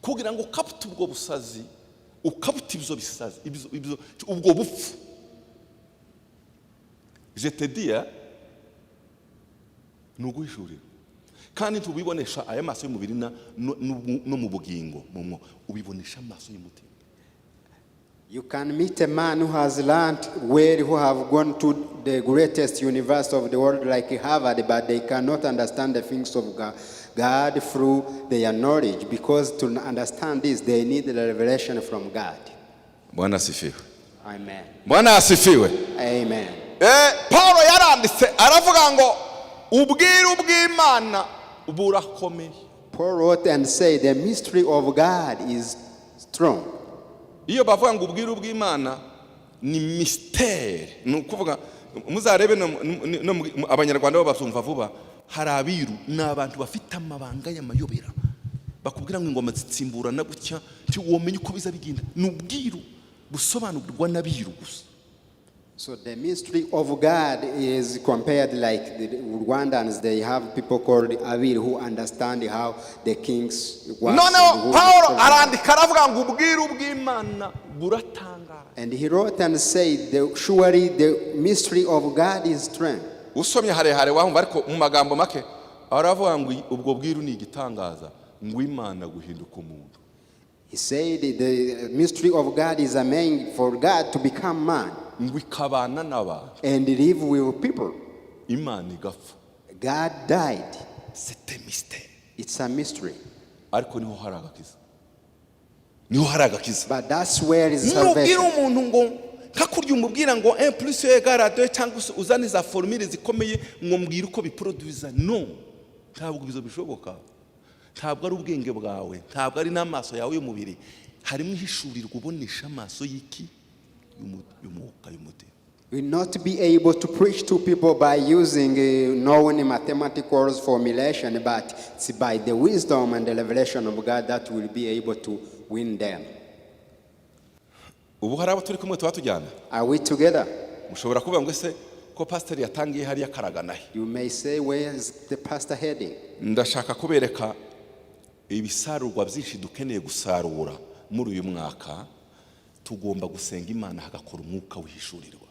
Kugira ngo ukabute ubwo busazi, ukabute ibyo bisazi, ubwo bupfu, je te dis hein, ni uguhishurira, kandi ntubibonesha aya maso y'umubiri no mu bugingo mu mwo, ubibonesha amaso y'umutima. You can meet a man who has learned well, who have gone to the greatest university of the world like Harvard, but they cannot understand the things of God through their knowledge, because to understand this, they need the revelation from God. Bwana asifiwe. Amen. Bwana asifiwe. Amen. Paul yaranditse aravuga ngo ubwiru bw'Imana burakomeye. Paul wrote and said, "The mystery of God is strong." Iyo bavuga ngo ubwiru bw'Imana ni mystère, ni ukuvuga, muzarebe no Abanyarwanda bo bazumva vuba, hari abiru, ni abantu bafite amabanga y'amayobera, bakubwira ngo ingoma zitsimburana gutya, ntiwomenya uko biza bigenda. Ni ubwiru busobanurwa n'abiru gusa. So the mystery of God is compared like the Rwandans, they have people called Abiru who understand how the kings work. Noneho Paul arandika aravuga ngo ubwiru bw'Imana buratangaje. And he wrote and said, "Surely the mystery of God is strength." Usomye harehare wumva, ariko mu magambo make aravuga ngo ubwo bwiru ni igitangaza, ngo Imana guhinduka umuntu. He said the mystery of God is amazing, for God to become man. Ngo ikabana n'abantu. And live with people. Imana igapfa. God died. C'est mystère. It's a mystery. Ariko niho hari agakiza, niho hari agakiza. But that's where is Nubwira salvation. umuntu ngo nka kurya umubwira ngo 1 plus égale 2, cyangwa se uzane za formule zikomeye ngo mbwire uko biproduza, no, ntabwo ibyo bishoboka. Ntabwo ari ubwenge bwawe, ntabwo ari n'amaso yawe y'umubiri. Harimo ihishurirwa ubonesha amaso y'iki? Y'umwuka, y'umutima. Will not be able to preach to people by using known mathematical formulation, but it's by the wisdom and the revelation of God that will be able to win them. Ubu hari abo turi kumwe, tuba tujyana? Are we together? Mushobora kuvuga ngo ese ko pasiteri yatangiye hariya karagana he? You may say, "Where is the pastor heading?" Ndashaka kubereka ibisarurwa byinshi dukeneye gusarura muri uyu mwaka. Tugomba gusenga Imana hagakora umwuka w'ihishurirwa,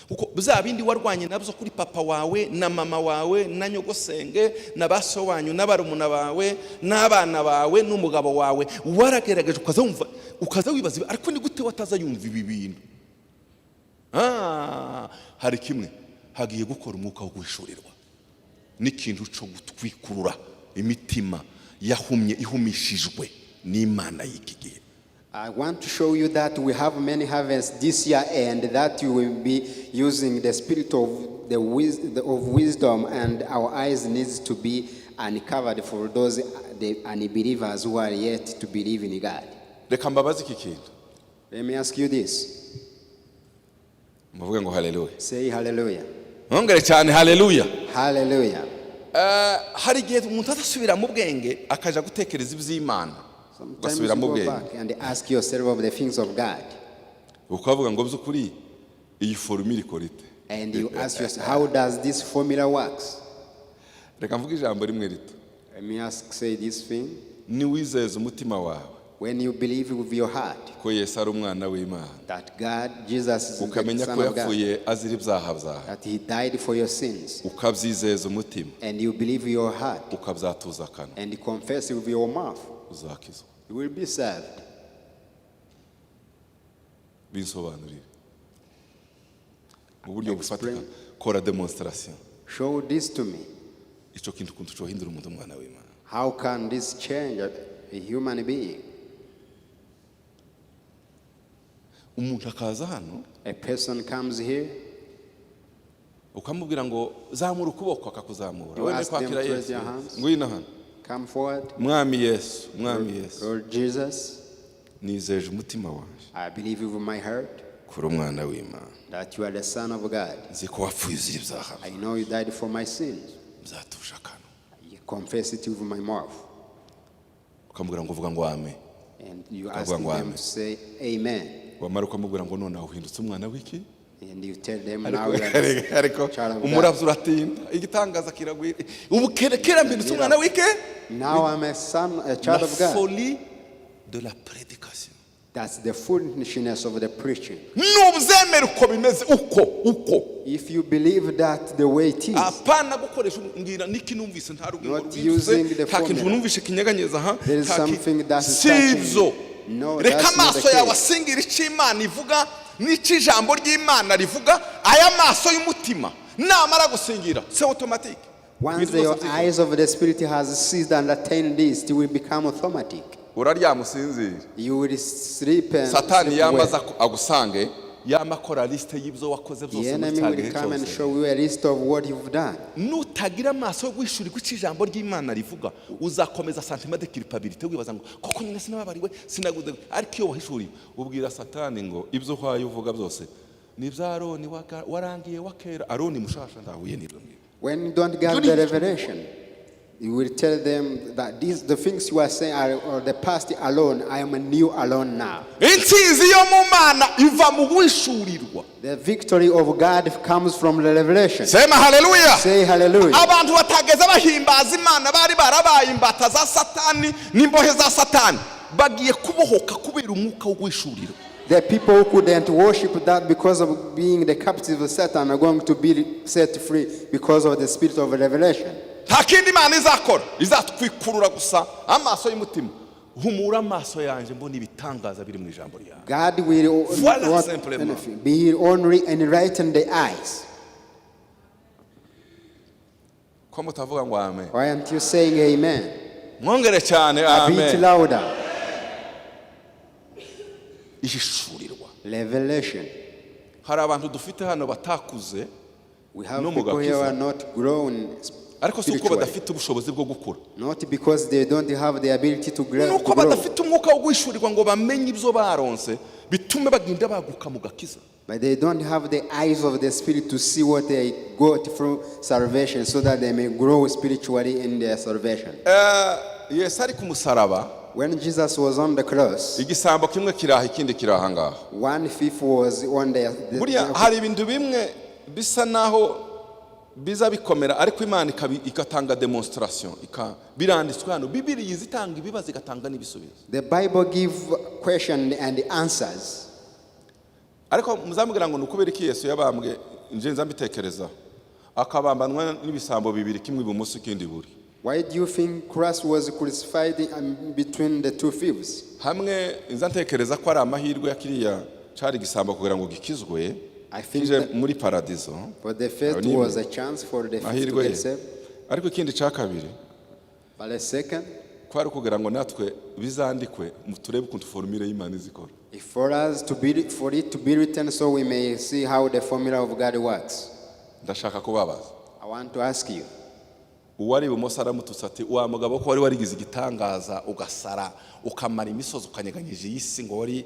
kuko bya bindi warwanye nabyo kuri papa wawe na mama wawe na nyogosenge na ba so wanyu n'abarumuna bawe n'abana bawe n'umugabo wawe, waragerageje ukaza wumva, ukaza wibaza ibi, ariko ni gute wataza yumva ibi bintu? Ah, hari kimwe hagiye gukora umwuka wo guhishurirwa n'ikintu cyo gutwikurura imitima yahumye, ihumishijwe n'Imana y'iki gihe. I want to show you that we have many harvests this year and that you will be using the spirit of wisdom, and our eyes needs to be uncovered for those, the unbelievers who are yet to believe in God. Reka mbabaze iki kintu. Let me ask you this. Muvuge ngo haleluya. Say hallelujah. Mwongere cyane haleluya. Hallelujah. Eh, hari igihe umuntu azasubira mu bwenge akaja gutekereza iby'Imana. Sometimes Ugasubira you mu go bwenge back and ask yourself of the things of God. ukavuga ngo by'ukuri iyi formule ikora ite? And you ask yourself, "How does this formula works?" Reka mvuge ijambo rimwe rito. Let me ask, say this thing. Niwizeza umutima wawe When you believe with your heart ko Yesu ari umwana w'Imana, that God, Jesus is the ukamenya Son ko of God, yapfuye azira ibyaha byawe, that He died for your sins, ukabyizeza umutima, and you believe your heart ukabyatuza akanwa, and confess with your mouth, uzakizwa. You will be saved. Binsobanurire mu buryo bufatika. Explain. Kora demonstration. Show this to me. Icyo kintu ukuntu cyohindura umuntu umwana w'Imana. How can this change a human being? Umuntu akaza hano, A person comes here, ukamubwira ngo zamura ukuboko, akakuzamura. You Wemeye ask them kwakira to raise Yesu, their hands. Ngwino hano. Come forward. Mwami Yesu, Mwami Yesu, Lord Jesus, nizeje umutima wanjye I believe with my heart kuri umwana w'Imana. That you are the Son of God. Nzi ko wapfuye uzira ibyaha. I know you died for my sins. Byatuje akanwa. I confess it with my mouth. Ukamubwira ngo uvuga ngo amen. And you ask Ukavuga ngo them amen. To say amen. Wamara ukamubwira ngo nonaha uhindutse umwana w'iki? And you tell them, Ariko "Now you are the ariko child of God." umurabyo uratinda, igitangaza kiragwira. Ubu kera kera mpindutse umwana w'ike? Now I'm a son, a La child of God. Folie de la prédication. That's the foolishness of the preaching. Nubyemera uko bimeze, uko uko. If you believe that the way it is, Apana gukoresha mbwira niki numvise, nta rugingo not rwinjise, using the nta kintu formula. numvise kinyeganyeza aha. There is Nta ki- something that is si touching. ibyo. No, Reka that's not the amaso yawe case. asingira icyo Imana ivuga n'icyo ijambo ry'Imana rivuga. Aya maso y'umutima namara gusingira, c'est automatique. Once Ibintu your byose byikora. Eyes of the Spirit has seized and attained this, it will become automatic. Uraryama usinzire. You will sleep and Satani sleep yamaze well. Agusange yama akora liste y'ibyo wakoze The byose muri enemy cya will gihe come and cyose. show you a list of what you've done. Nutagira amaso yo guhishurirwa icyo ijambo ry'Imana rivuga, uzakomeza sentiment de culpabilité, wibaza ngo koko nyine sinababariwe, sinaguze. Ariko iyo wahishuriwe, ubwira Satani ngo ibyo uhaye uvuga byose ni ibya Aroni warangiye wa kera, Aroni mushasha ndahuye n'ibyo ngibyo. When you don't get the revelation, you will tell them that these, the things you are saying are the past alone. I am a new alone now. Intsinzi yo mu Mana iva mu guhishurirwa. The victory of God comes from the revelation. Sema haleluya. Say hallelujah. Abantu batageze bahimbaza Imana bari barabaye imbata za Satani n'imbohe za Satani bagiye kubohoka kubera umwuka wo guhishurirwa. The people who couldn't worship that because of being the captive of Satan are going to be set free because of the spirit of revelation. Nta kindi Imana izakora, izatwikurura gusa amaso y'umutima Humura amaso yanjye mbona ibitangaza biri mu ijambo ryawe. God will Voilà, not simplement. Anything. Be only enlighten the eyes. Ko mutavuga ngo amen? Why aren't you saying amen? Mwongere cyane. A bit Amen. Louder. Ihishurirwa. Revelation. Hari abantu dufite hano batakuze We have no mu people here who gakiza. are not grown Ariko si uko spiritually. badafite ubushobozi bwo gukura. Not because they don't have the ability to grow, Ni uko to grow, badafite umwuka wo guhishurirwa ngo bamenye ibyo baronse bitume bagenda baguka mu gakiza. But they don't have the eyes of the Spirit to see what they got through salvation so that they may grow spiritually in their salvation. Eh, Yesu ari ku musaraba, When Jesus was on the cross, igisambo kimwe kiraha, ikindi kiraha ngaha. One thief was on the Buriya hari ibintu bimwe bisa naho biza bikomera, ariko Imana igatanga demonstration biranditswe hano. Bibiriya izitanga ibibazo, igatanga n'ibisubizo. The Bible give question and answers. Ariko muzamubwira ngo ni ukubera iki Yesu yabambwe? Nje nza mbitekereza, akabambanwa n'ibisambo bibiri, kimwe ibumoso, ikindi iburyo. Why do you think Christ was crucified between the two thieves? Hamwe nza ntekereza ko ari amahirwe ya kiriya cari igisambo kugira ngo gikizwe, I think kije that muri paradizo. For the first Ayo ni was a chance for the thief to amahirwe ye. Get saved. Ariko ikindi cya kabiri, But the second, kwari kugira ngo natwe bizandikwe turebe ukuntu formule y'Imana izikora. If for us to be for it to be written so we may see how the formula of God works. Ndashaka kubabaza. I want to ask you. Uwari ibumoso aramututse ati: "Wa mugabo, ko wari warigize igitangaza, ugasara, ukamara imisozi, ukanyeganyije iyi si, ngo wari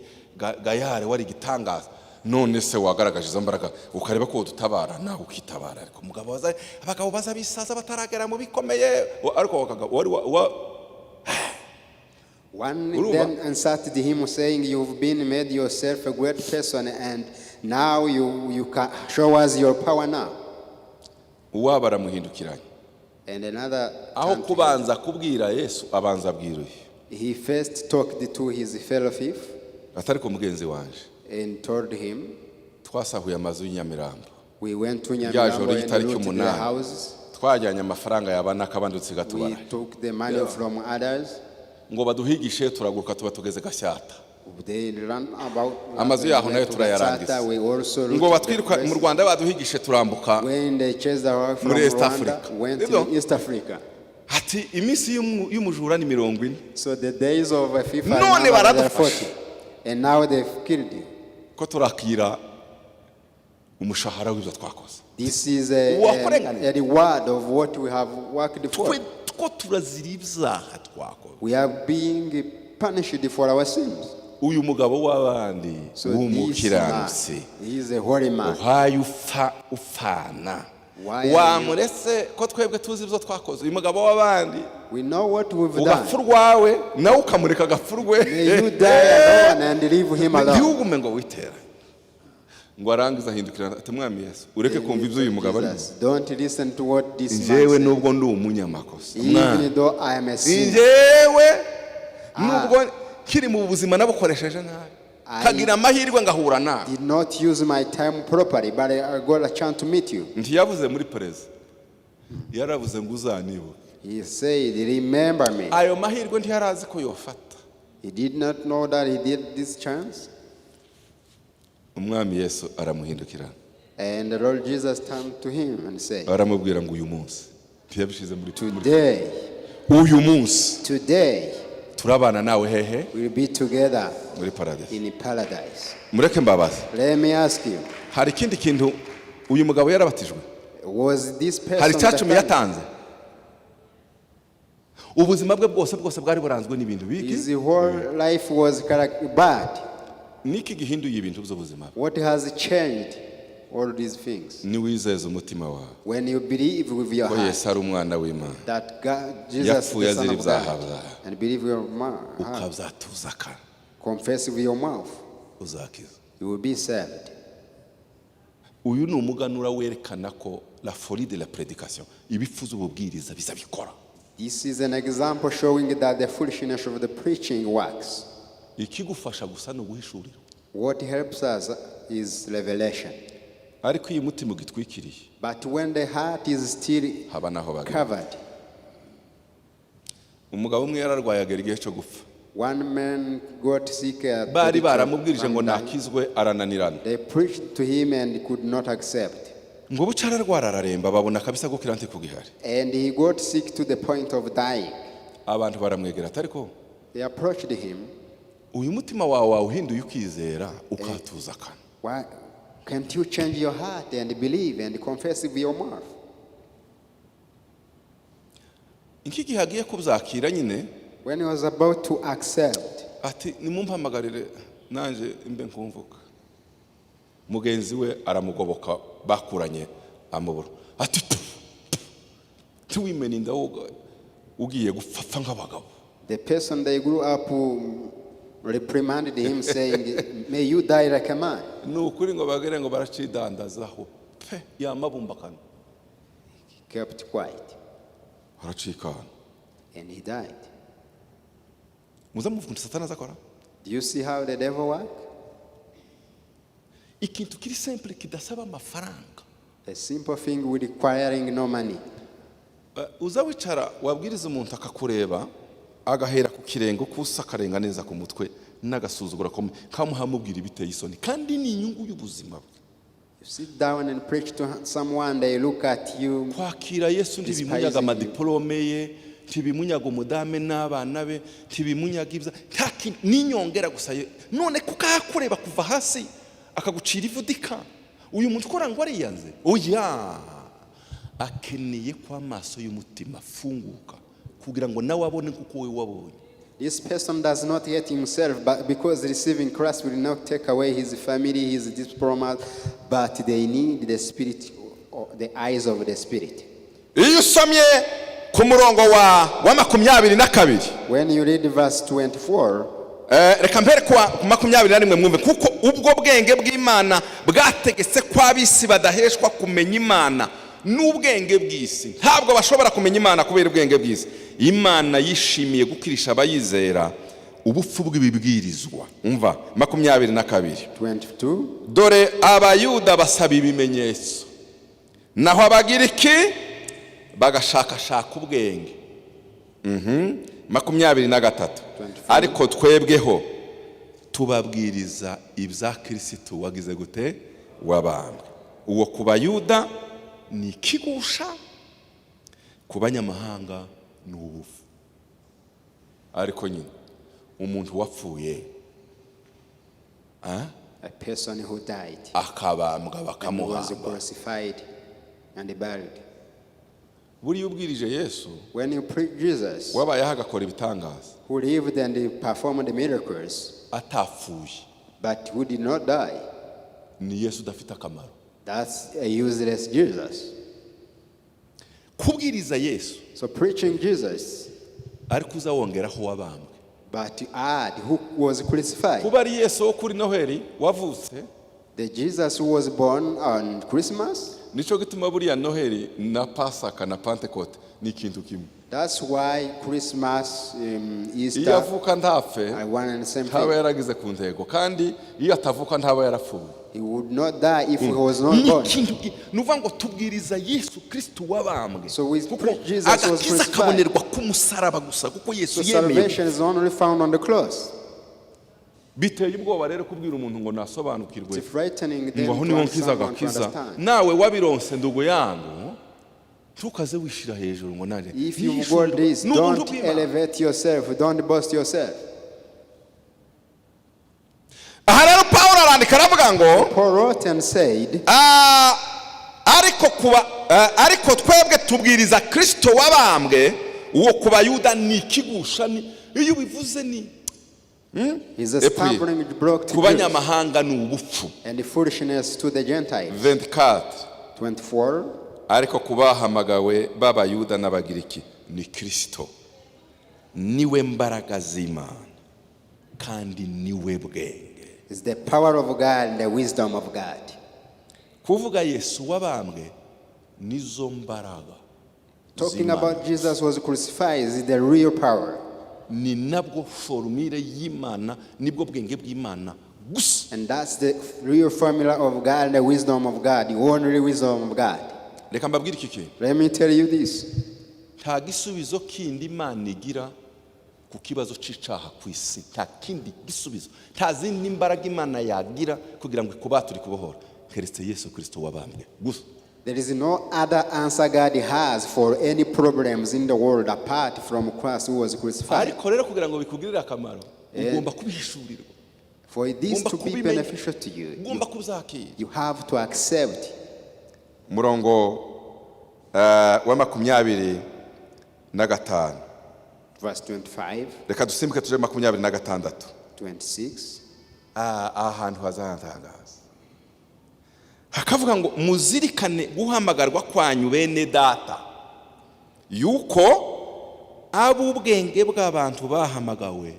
gayare, wari igitangaza, none se wagaragaje izo mbaraga ukareba ko udutabara nawe ukitabara?" Ariko umugabo abagabo baza bisaza bataragera mu bikomeye. Ariko wari One Urumva? Then answered him, saying, "You've been made yourself a great person, and now you can show us your power now." Uwaba aramuhindukiranye. And another Aho turned to him. Kubanza kubwira Yesu, abanza abwira uyu. He first talked to his fellow thief Atari ku mugenzi wanje, and told him, twasahuye amazu y'inyamirambo "We went to rya Nyamirambo joro and y'itariki looted the 8, houses. Twajyanye amafaranga yaba n'akabandi dusiga tubara. We took the money from others." Ngo baduhigishe, turaguruka, tuba tugeze Gashyata. They ran about Amazu yaho nayo to turayarangiza. Gatsata. We also Ngo looted the batwiruka mu place. Rwanda, baduhigishe, turambuka When they chased us from muri East Rwanda, Africa. Went Nibyo? to East Africa. Ati iminsi y'umujura ni 40. So the days of a thief are None numbered, they are baradufashe. 40. And now they've killed you. Ko turakira umushahara w'ibyo twakoze. This is Uwakurenganije. a reward of what we have worked for. Twe two turazira ibyaha twakoze. We are being punished for our sins. Uyu mugabo w'abandi So this man, w'umukiranutsi he is a holy man. uhaye upfa upfana, Why are you- wamuretse ko twebwe tuzi ibyo twakoze? Uyu mugabo w'abandi, We know what we've ugapfa done. urwawe, nawe ukamureka agapfa urwe. May you die alone and leave him alone. Ntiwugume ngo witere ngo arangize ahindukira ati: "Mwami Yesu, ureke kumva ibyo uyu mugabo arimo." Jesus, don't listen to what this man Njyewe said. nubwo ndi umunyamakosa, Mwami, Even though I am a sinner, njyewe nubwo kiri mu buzima nabukoresheje nabi, kagira amahirwe ngahura nawe. Did not use my time properly, but I got a chance to meet you. Ntiyavuze muri perezida, yaravuze ngo uzanibuke. He said, "Remember me." Ayo mahirwe ntiyarazi ko yofata. He did not know that he did this chance. Umwami Yesu aramuhindukira. And the Lord Jesus turned to him and said, Aramubwira ngo uyu munsi, ntiyabishyize muri "Today, uyu munsi today, turabana nawe hehe? We'll be together Muri paradisi. In paradise." Mureke mbabaze. Let me ask you, Hari ikindi kintu, uyu mugabo yarabatijwe? Was this person Hari icyacumi baptized? yatanze? Ubuzima bwe bwose bwose bwari buranzwe n'ibintu biki? His whole life was bad. Niki gihinduye ibintu by'ubuzima bwe? What has changed all these things? Niwizeza umutima wawe When you believe with your ko heart Yesu ari umwana w'Imana, that God, Jesus yapfuye is the Son azira of ibyaha God, byawe, and believe with your heart, ukabyatuza akanwa, confess with your mouth, uzakiza. You will be saved. Uyu ni umuganura werekana ko la folie de la prédication, ibipfu z'ububwiriza biza bikora. This is an example showing that the foolishness of the preaching works. Ikigufasha gusa ni uguhishurirwa. What helps us is revelation. Ariko iyo umutima ugitwikiriye, But when the heart is still haba naho bagana. Covered, Umugabo umwe yararwaye, agera igihe cyo gupfa. One man got sick at Bari the baramubwirije ngo and died. Nakizwe, arananirana. They preached to him and could not accept. Ngo buce ararwara, araremba, babona kabisa ko kirante kugihari. And he got sick to the point of dying. Abantu baramwegera ati ariko They approached him. Uyu mutima wawe wawuhinduye ukizera ukatuza akanwa? Why can't you change your heart and believe and confess with your mouth? Iki gihe agiye kubyakira nyine, When he was about to accept, ati nimumpamagarire nanjye mbe nkumvuka. Mugenzi we aramugoboka bakuranye amubura, ati "Tu, tu, tuwimena inda wowe ugiye gupfa nk'abagabo." The person they grew up reprimanded him, saying, "May you die like a man." Ni ukuri ngo bagere ngo baracidandazaho pe yamabumbakana. He kept quiet aracikana. And he died. Muza muvuga ukuntu Satani azakora. Do you see how the devil works? Ikintu kiri simple kidasaba amafaranga. A simple thing requiring no money. Uza wicara wabwiriza umuntu akakureba, agahera ku kirenge ukusa, akarenga neza ku mutwe n'agasuzuguro akomeye kamuhamubwira ibiteye isoni kandi ni inyungu y'ubuzima bwe. You sit down and preach to someone, they look at you. Kwakira Yesu ntibimunyaga Despising you. Amadiporome ye, ntibimunyaga umudame n'abana be, ntibimunyaga ibya nta kintu n'inyongera gusa ye. None kuko ahakureba kuva hasi akagucira ivudika, uyu muntu ukora ngo ariyanze, oya, akeneye ko amaso y'umutima afunguka kugira ngo nawe abone kuko wowe wabonye. This person does not hate himself, but because receiving Christ will not take away his family, his diploma, but they need the spirit, or the eyes of the spirit. Iyo usomye ku murongo wa 22, When you read verse 24, Reka mpere kuwa ku 21 mwumve: kuko ubwo bwenge bw'Imana bwategetse ko ab'isi badaheshwa kumenya Imana n'ubwenge bw'isi. Ntabwo bashobora kumenya Imana kubera ubwenge bw'isi. Imana yishimiye gukirisha abayizera ubupfu bw'ibibwirizwa. Umva 22. 22, Dore Abayuda basaba ibimenyetso, naho Abagiriki bagashakashaka ubwenge. 23. 24. Ariko twebweho tubabwiriza ibya Kirisitu wagize gute? Wabambwe. Uwo ku Bayuda ni ikigusha, ku banyamahanga ni ubufu. Ariko nyine umuntu wapfuye, A person who died akabambwa, and was bakamuhamba, crucified and buried. Buriya ubwirije Yesu When you preach Jesus, wabayeho agakora ibitangaza, who lived and performed miracles, atapfuye, but who did not die, ni Yesu udafite akamaro. That's a useless Jesus. Kubwiriza Yesu, So preaching Jesus, ariko uza wongeraho wabambwe, but to add who was crucified. Kuba ari Yesu wo kuri Noheli wavutse. The Jesus who was born on Christmas, Nicyo gituma buriya Noheli na Pasaka na Pentecote ni ikintu kimwe. That's why Christmas, Iyo Easter avuka ntapfe, are one and the same ntaba thing. yaragize ku ntego, kandi iyo atavuka ntaba yarapfuye. He would not die if he was not Ni born. ikintu ni ukuvuga ngo tubwiriza Yesu Kristo wabambwe, So we kuko preach Jesus was agakiza crucified. kabonerwa ku musaraba gusa, kuko Yesu So yemeye. salvation is only found on the cross. Biteye ubwoba rero kubwira umuntu ngo nasobanukirwe It's frightening them ngo aho to niho nkiza someone to agakiza. understand. Nawe wabironse, ndugu yangu, ntukaze wishira hejuru ngo nanjye If you've got this, Ni ubuntu don't bw'Imana. Elevate yourself, don't boast yourself. Aha rero Pawulo arandika aravuga ngo, Paul wrote and said, "Ah, ariko kuba ariko twebwe tubwiriza Kristo wabambwe, uwo ku Bayuda ni ikigusha." Ni iyo ubivuze ni He's a Et puis, stumbling block to ku Jews banyamahanga ni ubupfu. And foolishness to the Gentiles. 24. 24. Ariko ku bahamagawe b'Abayuda n'Abagiriki ni Kristo, niwe mbaraga z'Imana kandi niwe bwenge. Is the power of God and the wisdom of God. Kuvuga Yesu wabambwe nizo mbaraga Talking z'Imana. About Jesus was crucified is the real power. Ni nabwo formule y'Imana, nibwo bwenge bw'Imana gusa. And that's the real formula of God and the wisdom of God, the only wisdom of God. Reka mbabwire iki kintu. Let me tell you this. Nta gisubizo kindi Imana igira Ku kibazo cy'icaha ku isi, nta kindi gisubizo, nta zindi mbaraga Imana yagira kugira ngo ikubature, ikubohora, keretse Yesu Kirisito wabambwe gusa. There is no other answer God has for any problems in the world apart from Christ who was crucified. Ariko rero kugira ngo bikugirire akamaro, ugomba kubihishurirwa. For this Ugomba to be kubimenya. beneficial to you, you, Ugomba kubyakira. You have to accept. Umurongo wa 25. Verse 25, Reka dusimbuke tuje 26. 26. Aha hantu hazahantangaza, hakavuga ngo: "Muzirikane guhamagarwa kwanyu, bene Data, yuko ab'ubwenge bw'abantu bahamagawe."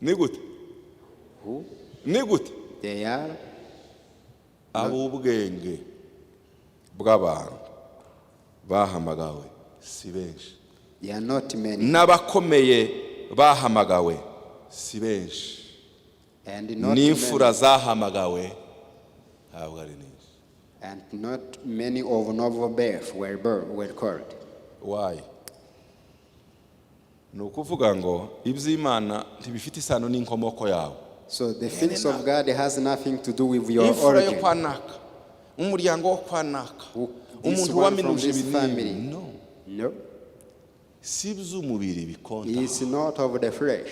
Ni gute? Who? Ni gute? They are Ab'ubwenge bw'abantu bahamagawe si benshi. They are not many. N'abakomeye bahamagawe si benshi. And not N'imfura many, zahamagawe ntabwo ari nyinshi. And not many of noble birth were called. Why? Ni ukuvuga ngo iby'Imana ntibifite isano n'inkomoko yawe. So the things of God has nothing to do with your Imfura yo origin. kwa naka, umuryango wo kwa naka, This umuntu one from waminuje this ibi family. No. No, Si iby'umubiri bikonta. It's not of the flesh.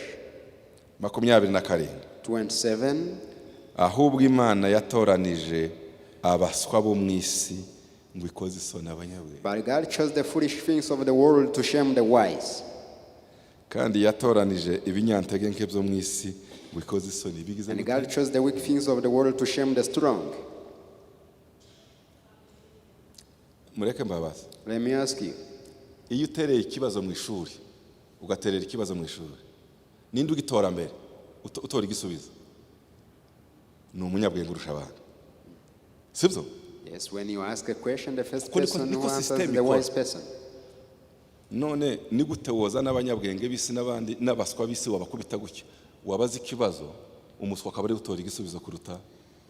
27. 27. Ahubwo Imana yatoranije abaswa bo mu isi ngo ikoze isoni abanyabwenge. But God chose the foolish things of the world to shame the wise. Kandi yatoranije ibinyantege nke byo mu isi ngo ikoze isoni bigize And gute? God chose the weak things of the world to shame the strong. Mureke mbabaze. Let me ask you. Iyo utereye ikibazo mu ishuri, ugaterera ikibazo mu ishuri, ninde ugitora mbere, utora igisubizo? Ni umunyabwenge urusha abandi, sibyo? Yes, when you ask a question, the first Kuko person who niko answers is system the ikora. wise person. None ni gute woza n'abanyabwenge b'isi n'abandi n'abaswa b'isi, wabakubita gutya, wabaza ikibazo, umuswa akaba ari gutora igisubizo kuruta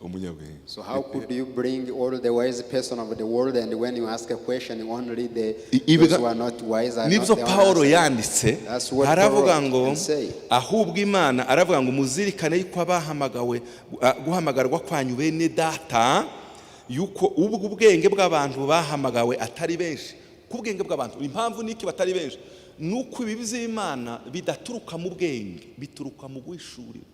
umunyabwenge? So how could you bring all the wise person of the world, and when you ask a question, only the those who are not wise are not Nibyo the one Pawulo answering? yanditse. That's what Aravuga Paul ngo can say. ahubwo Imana, aravuga ngo: "Muzirikane yuko abahamagawe, guhamagarwa kwanyu, bene Data, yuko ubwo ubwenge bw'abantu bahamagawe atari benshi." Ku bwenge bw'abantu, impamvu niki batari benshi? Ni uko ibi by'Imana bidaturuka mu bwenge, bituruka mu guhishurira.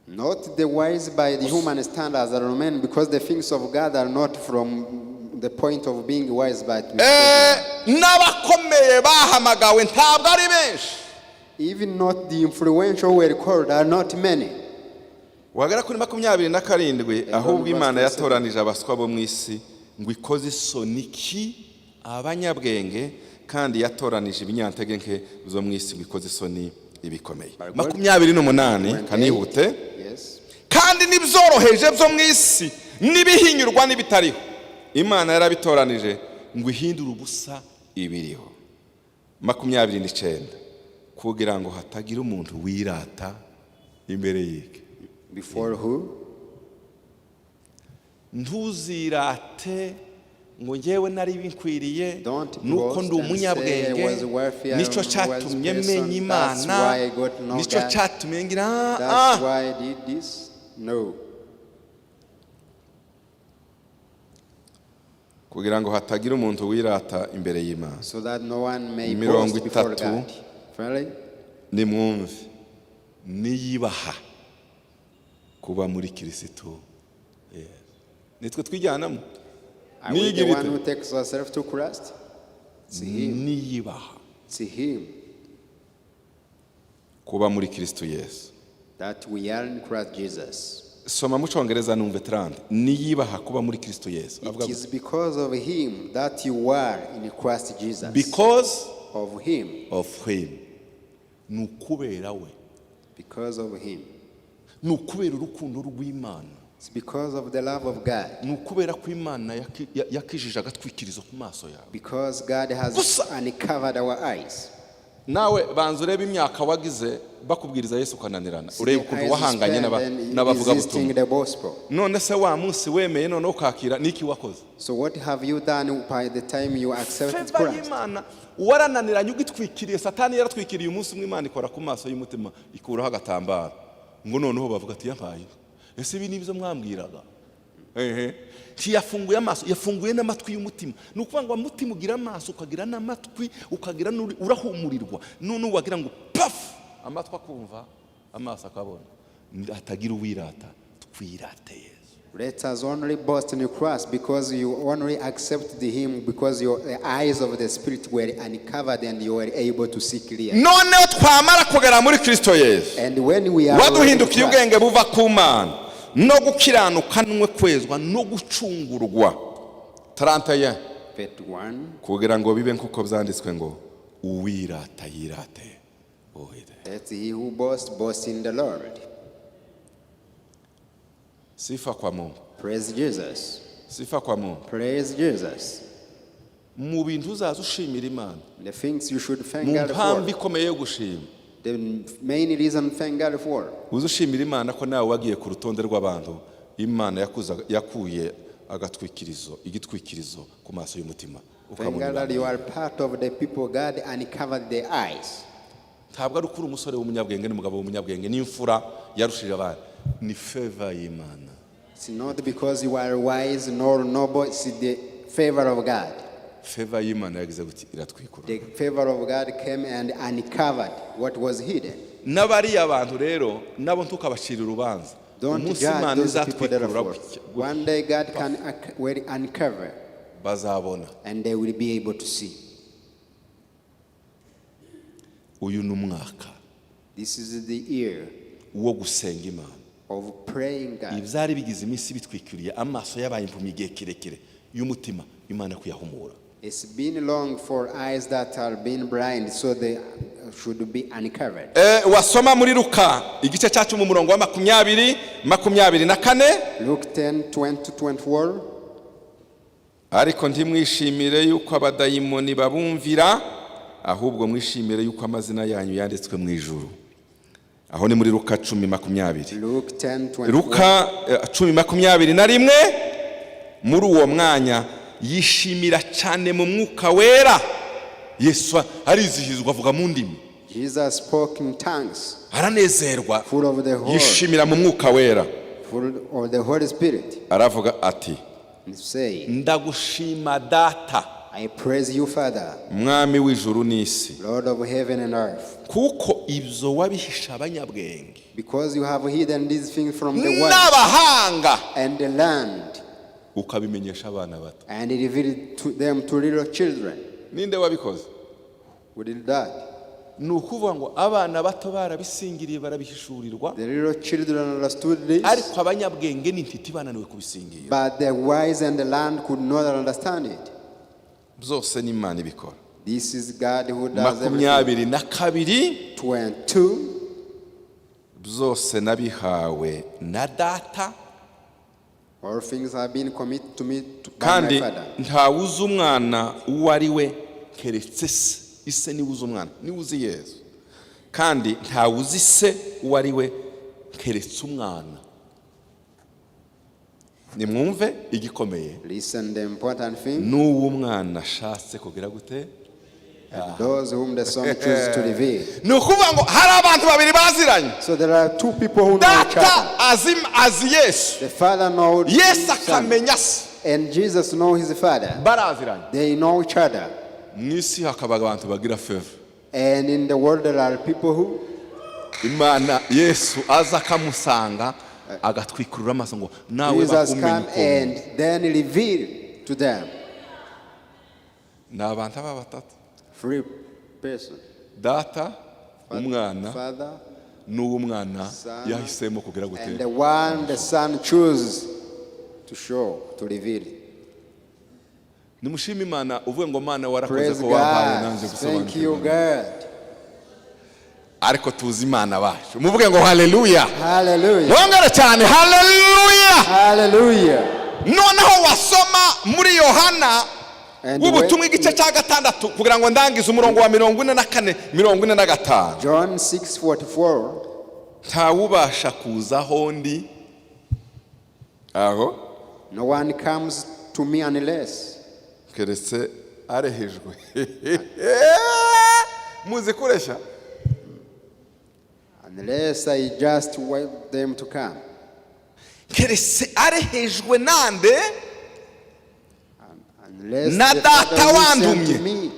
Not the wise by the human standards are men, because the things of God are not from the point of being wise, but N'abakomeye bahamagawe ntabwo ari benshi. Even not the influential were called are not many. Wagera kuri 27: "Ahubwo Imana Verse yatoranije abaswa bo mu isi ngo ikoze isoni ki abanyabwenge, kandi yatoranije ibinyantege nke zo mu isi ngo ikoze isoni ibikomeye." 28, kanihute. Yes. "Kandi n'ibyoroheje byo mu isi n'ibihinyurwa n'ibitariho, Imana yarabitoranije ngo ihindure ubusa ibiriho." 29: "Kugira ngo hatagira umuntu wirata imbere yike." Before who? Ntuzirate ngo ngewe nari binkwiriye, Don't nuko boast ndi and say, umunyabwenge, "I was wealthy, I nicyo was cyatumye person, menya that's Imana, why I got to know nicyo God. cyatumye ngira That's why I did this." No. Kugira ngo hatagira umuntu wirata imbere y'Imana. So that no one may Mirongo boast before itatu. God. Finally, Nimwumve: niyibaha kuba muri Kirisitu. Yes. Nitwe twijyanamo. Are we the Niyigira one ite? who takes ourselves to Christ? It's Him. Niyibaha It's Him kuba muri Kirisitu Yesu. That we are in Christ Jesus. Soma mu Cyongereza numve. 30: niyibaha kuba muri Kirisitu Yesu. Avuga It is because of Him that you are in Christ Jesus. Because Of Him. Of him, ni ukubera we. Because of Him. Ni ukubera urukundo rw'Imana. It's because of the love of God. Ni ukubera ko Imana yakijije agatwikirizo ku maso yawe. Because God has Gusa. Uncovered our eyes. Nawe banza urebe imyaka wagize bakubwiriza Yesu ukananirana, urebe ukuntu Eyes wahanganye spent and n'abavugabutumwa. resisting the gospel. None se wa munsi wemeye noneho ukakira, niki wakoze? So what have you done by the time you accepted Favor Christ? y'Imana warananiranye ugitwikiriye, Satani yaratwikiriye. Umunsi umwe Imana ikora ku maso y'umutima, ikuraho agatambaro, ngo noneho bavuga ati: "Yampaye, ese ibi nibyo mwambwiraga?" Ehe, ntiyafunguye amaso, yafunguye n'amatwi y'umutima. Ni ukuvuga ngo umutima ugira amaso, ukagira n'amatwi, ukagira urahumurirwa. None wagira ngo pafu, amatwi akumva, amaso akabona. Hatagira uwirata, twirate Yesu. Let us only boast in Christ because you only accepted Him because the eyes of the Spirit were uncovered and you were able to see clearly. Noneho twamara kugera muri Kirisito Yesu, And when we are waduhindukiye in Christ, ubwenge buva ku Mana no gukiranuka n'umwe kwezwa no gucungurwa. 31. 31, Kugira ngo bibe nk'uko byanditswe ngo: "Uwirata yirate Uwiteka." Let he who boasts boast in the Lord. Sifa kwa Mungu. Praise Jesus. Sifa kwa Mungu. Praise Jesus. Mu bintu uzaza ushimira Imana, The things you should thank mu God mpamvu for. ikomeye yo gushima, The main reason thank God for. uza ushimira Imana ko nawe wagiye ku rutonde rw'abantu Imana yakuye agatwikirizo, igitwikirizo ku maso y'umutima, Thank ukabona God that ibanga. you are part of the people God uncovered their eyes. Ntabwo ari ukuri umusore w'umunyabwenge n'umugabo w'umunyabwenge n'imfura yarushije abandi, ni favor y'Imana. It's not because you are wise nor noble, it's the favor of God. Favor y'Imana yagize guti iratwikura. The favor of God came and uncovered what was hidden. N'abariya bantu rero nabo ntukabacira urubanza. Don't Umunsi judge Imana those people izatwikurura therefore. gutya, One day God can will uncover bazabona. And they will be able to see. Uyu ni umwaka This is the year wo gusenga Imana. Of praying God. Ibyari bigize iminsi bitwikiriye amaso yabaye impumyi igihe kirekire y'umutima, Imana kuyahumura. It's been long for eyes that are being blind, so they should be uncovered. Wasoma muri Luka igice cya 10, umurongo wa 20, 24. Luke 10 20 to 24. Ariko ntimwishimire yuko abadayimoni babumvira, ahubwo mwishimire yuko amazina yanyu yanditswe mu ijuru. Aho ni muri Luka 10:20. Luke 10 24. Luka 10:21. Muri uwo mwanya yishimira cyane mu Mwuka Wera. Yesu arizihizwa, avuga mu ndimi. Jesus spoke in tongues, Aranezerwa, full of the Holy, yishimira mu Mwuka Wera, full of the Holy Spirit, aravuga ati: and say, "Ndagushima Data, "I praise you, Father, Mwami w'ijuru n'isi, Lord of heaven and earth, kuko ibyo wabihisha abanyabwenge because you have hidden these things from the wise n'abahanga, and the learned, ukabimenyesha abana bato." and revealed to them to little children." Ninde wabikoze? Who did that? Ni ukuvuga ngo abana bato barabisingiriye, barabihishurirwa, The little children understood this, ariko abanyabwenge n'intiti bananiwe kubisingira. But the wise and the learned could not understand it. Byose ni Imana ibikora. This is God who does everything. 22. 22. Byose nabihawe na Data, All things have been committed to me by my kandi Father. ntawuzi umwana uwo ari we keretse se. Ise niwe uzi umwana, niwe uzi Yesu. Kandi ntawuzi se uwo ari we keretse umwana. Nimwumve igikomeye: Listen, the important thing. N'uwo umwana ashatse kugira gute? Those whom the Son chooses to reveal. Ni ukuvuga ngo hari abantu babiri baziranye. So there are two people who know each other. Data azi Yesu, The Father knows Yesu the Son, akamenya se. And Jesus knows his Father. Baraziranye. They know each other. Mu isi hakaba abantu bagira favor. And in the world there are people who Imana, Yesu aza akamusanga, agatwikurura amaso ngo nawe Jesus bakumenye come uko. And then reveal to them. Ni abantu aba batatu: Three person. Data, umwana, Father, n'uwo umwana Son, yahisemo kugira gute? And the one the Son chooses to show, to reveal. Nimushime Imana, uvuge ngo: "Mana, warakoze Praise ko wampaye God. nanjye Thank you, gusobanukirwa." God. Ariko tuzi Imana bacu. Muvuge ngo haleluya. Hallelujah. Mwongere cyane: haleluya. Hallelujah. Noneho wasoma muri Yohana And w'ubutumwa igice cya 6, kugira ngo ndangize, umurongo wa 44, 45. John 6:44. Ntawubasha kuza aho ndi aho No one comes to me unless keretse arehejwe. Muzi kureshya? Unless I just wait them to come. Keretse arehejwe nande? Unless Na the Data Father who sent wandumye. me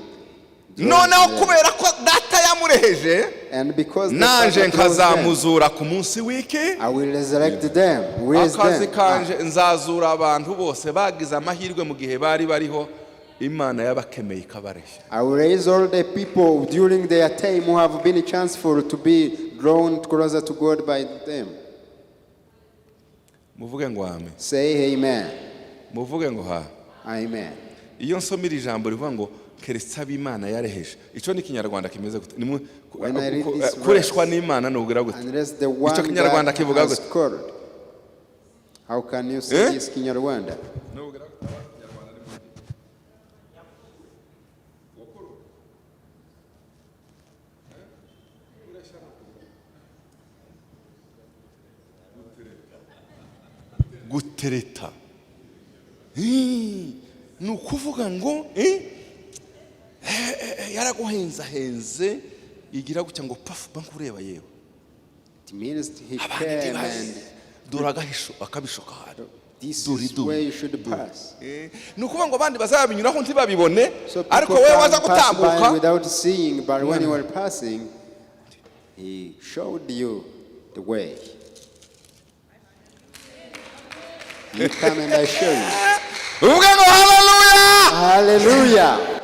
draws Noneho them. kubera ko Data yamureheje, And because the nanje Father draws them, nkazamuzura ku munsi w'iki? I will resurrect them, raise Akazi them kanje up. nzazura abantu bose bagize amahirwe mu gihe bari bariho, Imana yabakemeye ikabareshya. I will raise all the people during their time who have been chanceful to be drawn closer to God by them. Muvuge ngo amen. Say amen. Muvuge ngo ha. Amen. Iyo nsoma iri jambo rivuga ngo keretse ab'Imana yareheje, icyo ni Ikinyarwanda kimeze gute? When I read this Kureshwa verse, n'Imana nubwira gute? Unless the one Icyo Kinyarwanda God kivuga has gute? called. How can you say Eh? this Kinyarwanda? Nubwira gute? Kinyarwanda ni mugi. Gukuru. Eh? Kureshya no kuvuga. Gutereta. Ni ukuvuga ngo yaraguhenzahenze, igira gutya ngo pafu, bankureba yewe. It means he Abandi came ntibazi. and Dore agahisho akabisho kahari. this Dore is dore. where you should pass. Ni ukuvuga ngo abandi bazabinyuraho ntibabibone, So people ariko wowe waza can pass by gutambuka, without seeing, but when you were passing, he showed you the way. You come and I show you. Uvuge ngo haleluya. Hallelujah.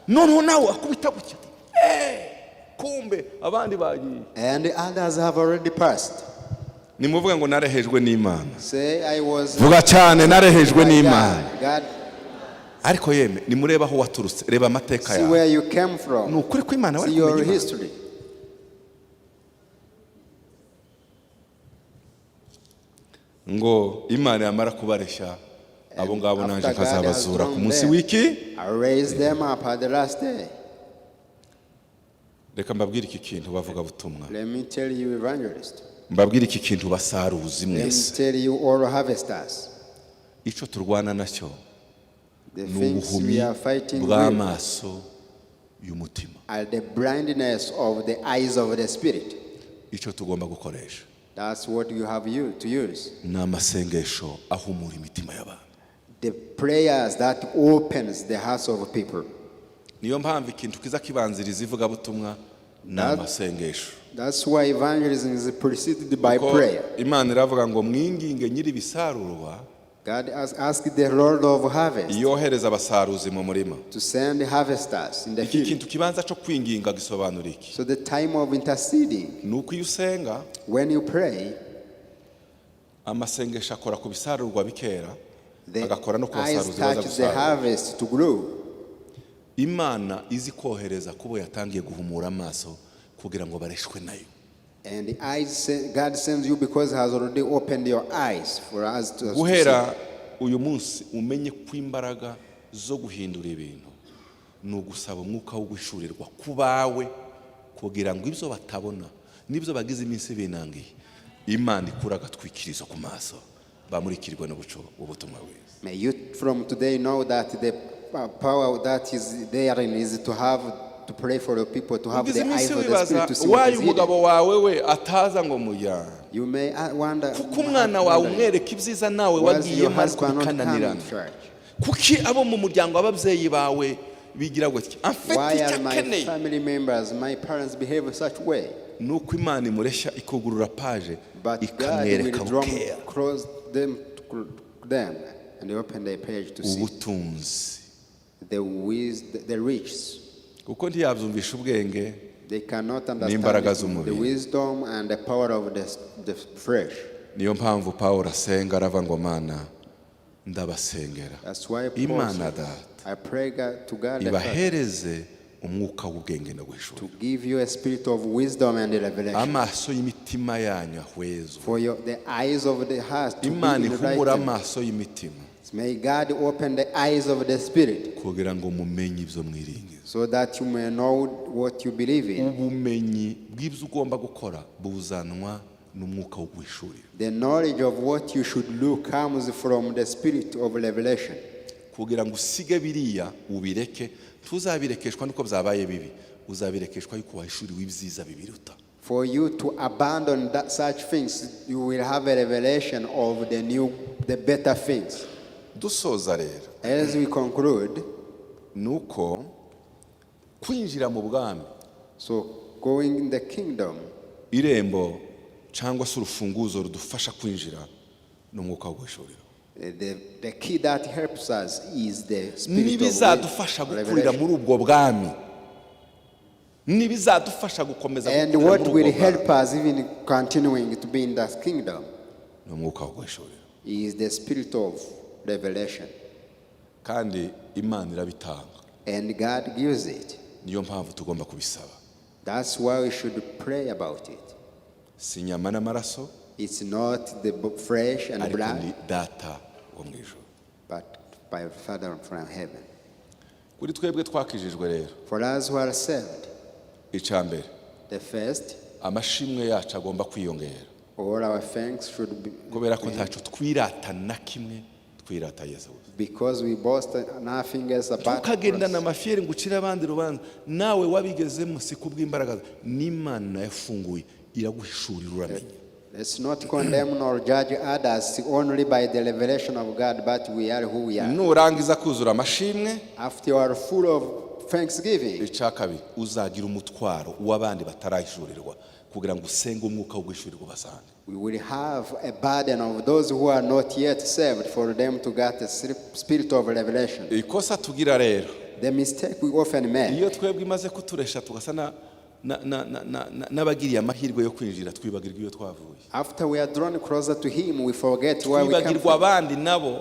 Noneho nawe akubita gutya ati, "Eh, kumbe abandi bagiye." And the others have already passed. Nimuvuge ngo narehejwe n'Imana. Say, I was Vuga cyane, narehejwe by n'Imana. God. God, Ariko yeme, nimurebe aho waturutse, reba amateka see yawe. where you came Ni from. ukuri ko Imana wari See your kumenya Imana. history. Ngo Imana yamara kubareshya abo ngabo, After nanjye God has nkazabazura ku drawn munsi them, w'iki? I raise them up at the last day. Reka mbabwire iki kintu, bavuga butumwa. Let me tell you, evangelist. Mbabwire iki kintu, basaruzi Let me mwese. tell you, all harvesters. Icyo turwana nacyo The ni things ubuhumyi we are fighting with bw'amaso y'umutima. are the blindness of the eyes of the spirit. Icyo tugomba gukoresha That's what you have you to use. ni amasengesho ahumura imitima y'abantu. The prayers that opens the hearts of people. Niyo mpamvu ikintu kiza kibanziriza ivugabutumwa ni amasengesho. That's why evangelism is preceded by Kuko prayer. Imana iravuga ngo mwinginge nyiri ibisarurwa God has asked the Lord of harvest yohereza abasaruzi mu murima. To send harvesters in the Iki field. kintu kibanza cyo kwinginga gisobanura iki? So the time of interceding, Ni uko iyo usenga, when you pray, amasengesho akora ku bisarurwa bikera, the agakora no ku eyes basaruzi baza touch the gusarura. Harvest to grow. Imana izi kohereza kubo yatangiye guhumura amaso kugira ngo bareshwe nayo. And the eyes, God sends you because He has already opened your eyes for us to see. Guhera uyu munsi umenye ko imbaraga zo guhindura ibintu ni ugusaba umwuka wo guhishurirwa ku bawe, kugira ngo ibyo batabona n'ibyo bagize iminsi binangiye, Imana ikura agatwikirizo ku maso, bamurikirwe n'ubuco ubutumwa bwiza. May you from today know that the power that is therein is to have to pray for your people, to have Ugize the eyes iminsi of the wibaza Spirit to see what wayo is hidden. umugabo wawe we ataza ngo mujyane, You may wonder, kuko umwana wawe umwereka ibyiza nawe was your wagiyemo ariko husband not coming bikananirana. to church? Kuki abo mu muryango w'ababyeyi bawe bigira gutya afite Why icyo are my akeneye? Family members, my parents behave such way? Ni uko Imana imureshya, ikugurura page, But God will ikamwereka draw bukeya close them to them and open their page to see ubutunzi, the riches. Kuko ntiyabyumvisha ubwenge They cannot understand n'imbaraga the z'umubiri. Wisdom and the power of the flesh. Niyo mpamvu Pawulo asenga, arava ngo Mana, ndabasengera, That's why Paul Imana says, Data I pray God, to God the Father ibahereze umwuka w'ubwenge no guhishura, to give you a spirit of wisdom and revelation. Amaso y'imitima yanyu ahwezwe. For your, the eyes of the heart to be Imana ihumura enlightened. amaso y'imitima. May God open the eyes of the Spirit kugira ngo mumenye ibyo mwiringiza. So that you may know what you believe in. Ubumenyi bw'ibyo ugomba gukora buzanwa n'umwuka wo guhishurira. The knowledge of what you should do comes from the spirit of revelation. Kugira ngo usige biriya ubireke, tuzabirekeshwa nuko byabaye bibi, uzabirekeshwa yuko wahishuriwe ibyiza bibiruta. For you to abandon such things, you will have a revelation of the new, the better things. Dusoza rero, As we conclude, ni uko kwinjira mu bwami, so going in the kingdom, irembo cyangwa se urufunguzo rudufasha kwinjira ni umwuka wo guhishurira. the key that helps us is the spirit of N'ibizadufasha gukurira revelation. Muri ubwo bwami, n'ibizadufasha gukomeza And gukurira what muri will ubwo bwami help us even continuing to be in that kingdom ni umwuka wo guhishurira. Is the spirit of revelation. Kandi Imana irabitanga. And God gives it. Niyo mpamvu tugomba kubisaba. That's why we should pray about it. Si inyama n'amaraso, It's not the flesh and ariko blood, ni Data wo mu ijuru. But by Father from heaven. Kuri twebwe twakijijwe rero, For us who are saved, icya mbere, the first, amashimwe yacu agomba kwiyongera, all our thanks should be kubera ko ntacyo twirata na kimwe, twirata Yesu gusa. Because we boast nothing else apart from Tukagendana us. Amafiyeri ngo ucire abandi urubanza, nawe wabigezemo si kubw'imbaraga zawe, n'Imana yafunguye iraguhishurira uramenya. Let's not condemn nor judge others only by the revelation of God, but we are who we are. Nurangiza kuzura amashimwe, After you are full of thanksgiving, icya kabiri, uzagira umutwaro w'abandi batarahishurirwa kugira ngo usenge umwuka wo guhishurirwa ubasange. We will have a burden of those who are not yet saved for them to get the spirit of revelation. Ikosa tugira rero, The mistake we often make, iyo twebwe imaze kuturesha tugasa n'abagiriye amahirwe yo kwinjira, twibagirwa iyo twavuye. After we are drawn closer to Him, we forget where we come Twibagirwa from. Abandi nabo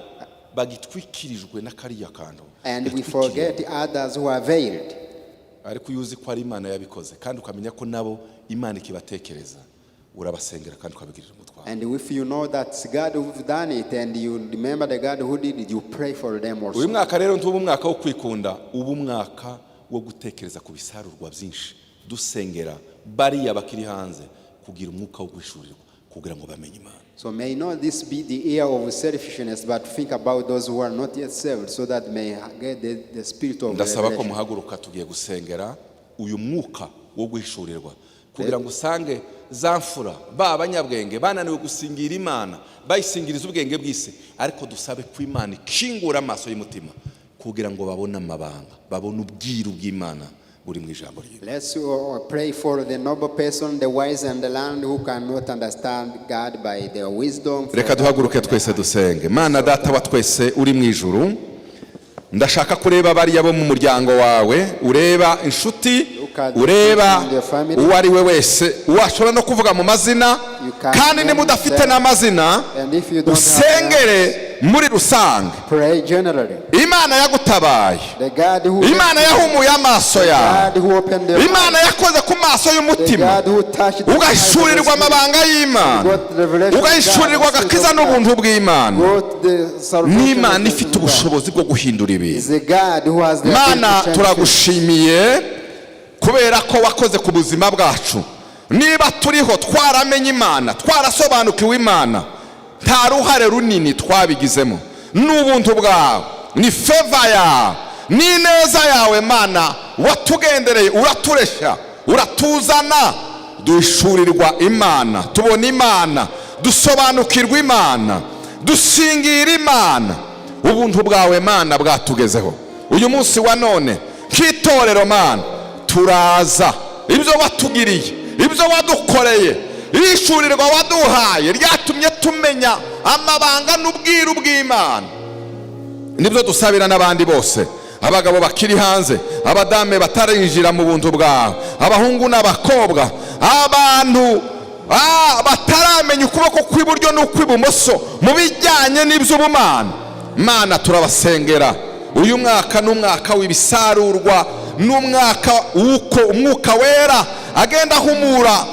bagitwikirijwe na kariya kantu And we gatwikiriye. Forget others who are veiled. Ariko iyo uzi ko ari Imana yabikoze kandi ukamenya ko nabo Imana ikibatekereza, urabasengera kandi ukabigirira umutwaro. And if you know that it's God who've done it and you remember the God who did it, you pray for them also. Uyu mwaka rero ntuba umwaka wo kwikunda, uba umwaka wo gutekereza ku bisarurwa byinshi, dusengera bariya bakiri hanze kugira umwuka wo guhishurirwa kugira ngo bamenye Imana. So may not this be the year of selfishness, but think about those who are not yet saved so that may get the spirit of Ndasaba ko revelation. muhaguruka, tugiye gusengera uyu mwuka wo guhishurirwa kugira ngo usange za mfura ba banyabwenge bananiwe gusingira Imana bayisingiriza ubwenge bw'isi, ariko dusabe ko Imana ikingura amaso y'umutima kugira ngo babone amabanga, babone ubwiru bw'Imana buri mu ijambo ry'Imana. Let's pray for the noble person, the wise and the learned who cannot understand God by their wisdom. Reka duhaguruke twese dusenge. Mana Data wa twese uri mu ijuru, ndashaka kureba bariya bo mu muryango wawe, ureba inshuti, ureba uwo ari we wese washobora no kuvuga mu mazina, kandi niba udafite n'amazina, And if you don't have usengere muri rusange. Pray generally. Imana yagutabaye, The God who Imana yahumuye amaso yawe, God who opened the Imana yakoze ku maso the y'umutima, God who touched the ugahishurirwa amabanga y'Imana, ugahishurirwa agakiza n'ubuntu bw'Imana, n'Imana ifite ubushobozi bwo guhindura ibintu. Is a God who has the Mana, ability to change things. turagushimiye kubera ko wakoze ku buzima bwacu. Niba turiho twaramenye Imana, twarasobanukiwe Imana, nta ruhare runini twabigizemo, n'ubuntu bwawe, ni favor yawe, ni ineza yawe. Mana, watugendereye, uratureshya, uratuzana, duhishurirwa Imana, tubona Imana, dusobanukirwa Imana, dusingira Imana. Ubuntu bwawe Mana bwatugezeho uyu munsi wa none nk'itorero. Mana, turaza, ibyo watugiriye, ibyo wadukoreye, ihishurirwa waduhaye ryatumye tumenya amabanga n'ubwiru bw'Imana, nibyo dusabira n'abandi bose, abagabo bakiri hanze, abadame batarinjira mu buntu bwawe, abahungu n'abakobwa, abantu bataramenya ukuboko kw'iburyo n'ukw'ibumoso mu bijyanye n'iby'ubumana. Mana, turabasengera. Uyu mwaka ni umwaka w'ibisarurwa, ni umwaka w'uko Umwuka Wera agenda ahumura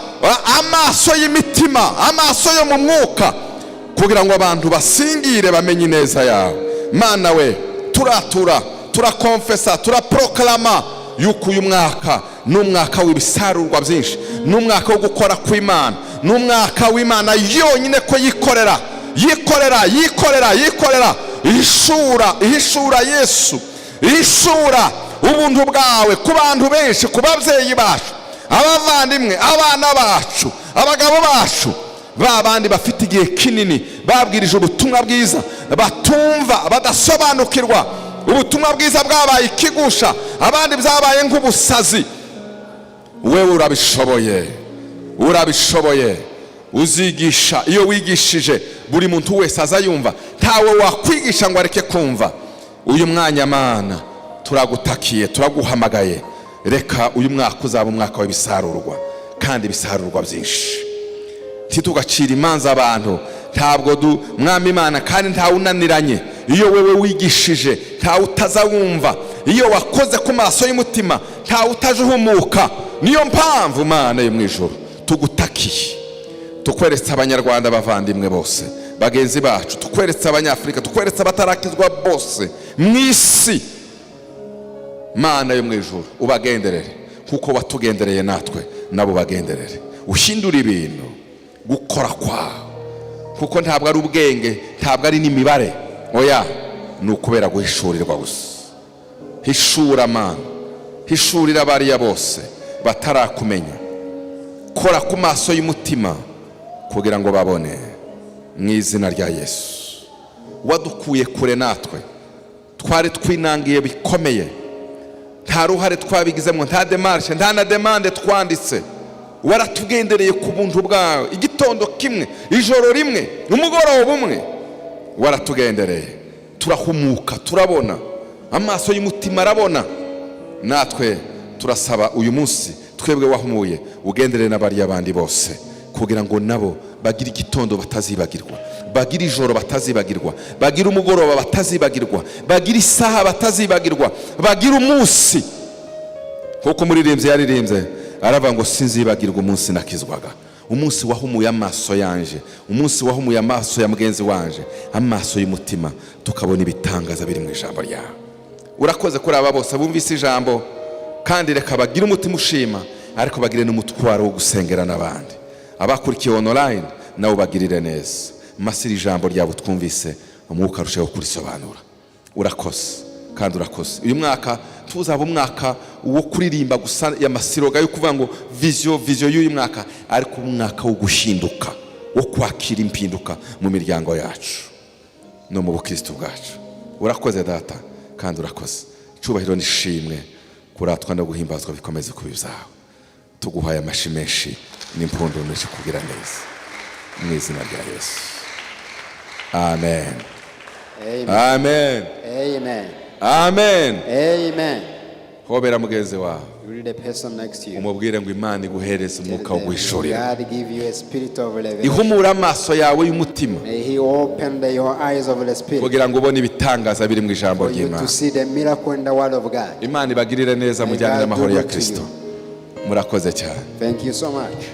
amaso y'imitima, amaso yo mu mwuka, kugira ngo abantu basingire bamenye ineza yawe. Mana we, turatura, turakonfesa, turaproklama yuko uyu mwaka ni umwaka w'ibisarurwa byinshi, ni umwaka wo gukora kw'Imana, ni umwaka w'Imana yonyine ko yikorera, yikorera, yikorera, yikorera, ihishura, ihishura Yesu, ihishura ubuntu bwawe ku bantu benshi, ku babyeyi bacu, abavandimwe, abana bacu, abagabo bacu, ba bandi bafite igihe kinini babwirije ubutumwa bwiza batumva, badasobanukirwa. Ubutumwa bwiza bwabaye ikigusha, abandi byabaye nk'ubusazi. Wewe urabishoboye, urabishoboye. Uzigisha, iyo wigishije buri muntu wese aza yumva, ntawe wakwigisha ngo areke kumva. Uyu mwanya, Mana, turagutakiye, turaguhamagaye. Reka uyu mwaka uzaba umwaka w'ibisarurwa kandi ibisarurwa byinshi. Ntitugacire imanza abantu, ntabwo du Mwami Imana, kandi ntawe unaniranye. Iyo wewe wigishije ntawe utaza wumva, iyo wakoze ku maso y'umutima ntawe utaje uhumuka. Niyo mpamvu, Mana yo mu ijuru, tugutakiye, tukweretse Abanyarwanda bavandimwe bose, bagenzi bacu, tukweretse Abanyafurika, tukweretse abatarakizwa bose mu isi. Mana yo mu ijuru, ubagenderere kuko watugendereye natwe, nabo bagenderere, uhindure ibintu gukora kwawe, kuko ntabwo ari ubwenge, ntabwo ari n'imibare, oya, ni ukubera guhishurirwa gusa. Hishura, Mana, hishurira bariya bose batarakumenya. Kora ku maso y'umutima kugira ngo babone, mu izina rya Yesu. Wadukuye kure, natwe twari twinangiye bikomeye, nta ruhare twabigizemo, nta démarche, nta na demande twanditse. Waratugendereye ku buntu bwawe, igitondo kimwe, ijoro rimwe, umugoroba umwe, waratugendereye, turahumuka, turabona, amaso y'umutima arabona. Natwe turasaba uyu munsi, twebwe wahumuye, ugenderere n'abariya bandi bose kugira ngo nabo bagire igitondo batazibagirwa, bagire ijoro batazibagirwa, bagire umugoroba batazibagirwa, bagire isaha batazibagirwa, bagire umunsi. Kuko umuririmbyi yaririmbye aravuga ngo: "Sinzibagirwa umunsi nakizwaga, umunsi wahumuye amaso yanje, umunsi wahumuye amaso ya mugenzi wanje, amaso y'umutima, tukabona ibitangaza biri mu ijambo ryawe." Urakoze kuri aba bose bumvise ijambo, kandi reka bagire umutima ushima, ariko bagire n'umutwaro wo gusengera n'abandi. Abakurikiye online nabo bagirire neza. Masira ijambo ryabo twumvise, umwuka arushaho kurisobanura. Urakoze kandi urakoze. Uyu mwaka tuzaba umwaka wo kuririmba gusa ya slogan yo kuvuga ngo vision, vision y'uyu mwaka, ariko umwaka wo guhinduka, wo kwakira impinduka mu miryango yacu no mu bukristo bwacu. Urakoze Data kandi urakoze. Icyubahiro n'ishimwe, kuratwa no guhimbazwa bikomeze kuba ibyawe. Tuguhaye amashi menshi n'impundu menshi kugira neza, mu izina rya Yesu, amen. Amen. Amen. Amen. Amen. Amen. Hobera mugenzi wawe, Greet the person next to you. umubwire ngo Imana iguhereze umwuka wo guhishurira. God give you a spirit of revelation. Ihumure amaso yawe y'umutima May He open your eyes of the spirit kugira ngo ubone ibitangaza biri mu ijambo for you ry'Imana. to see the miracle in the word of God. Imana ibagirire neza, May mujyane God n'amahoro do ya good to Kirisito. you. Murakoze cyane. Thank you so much.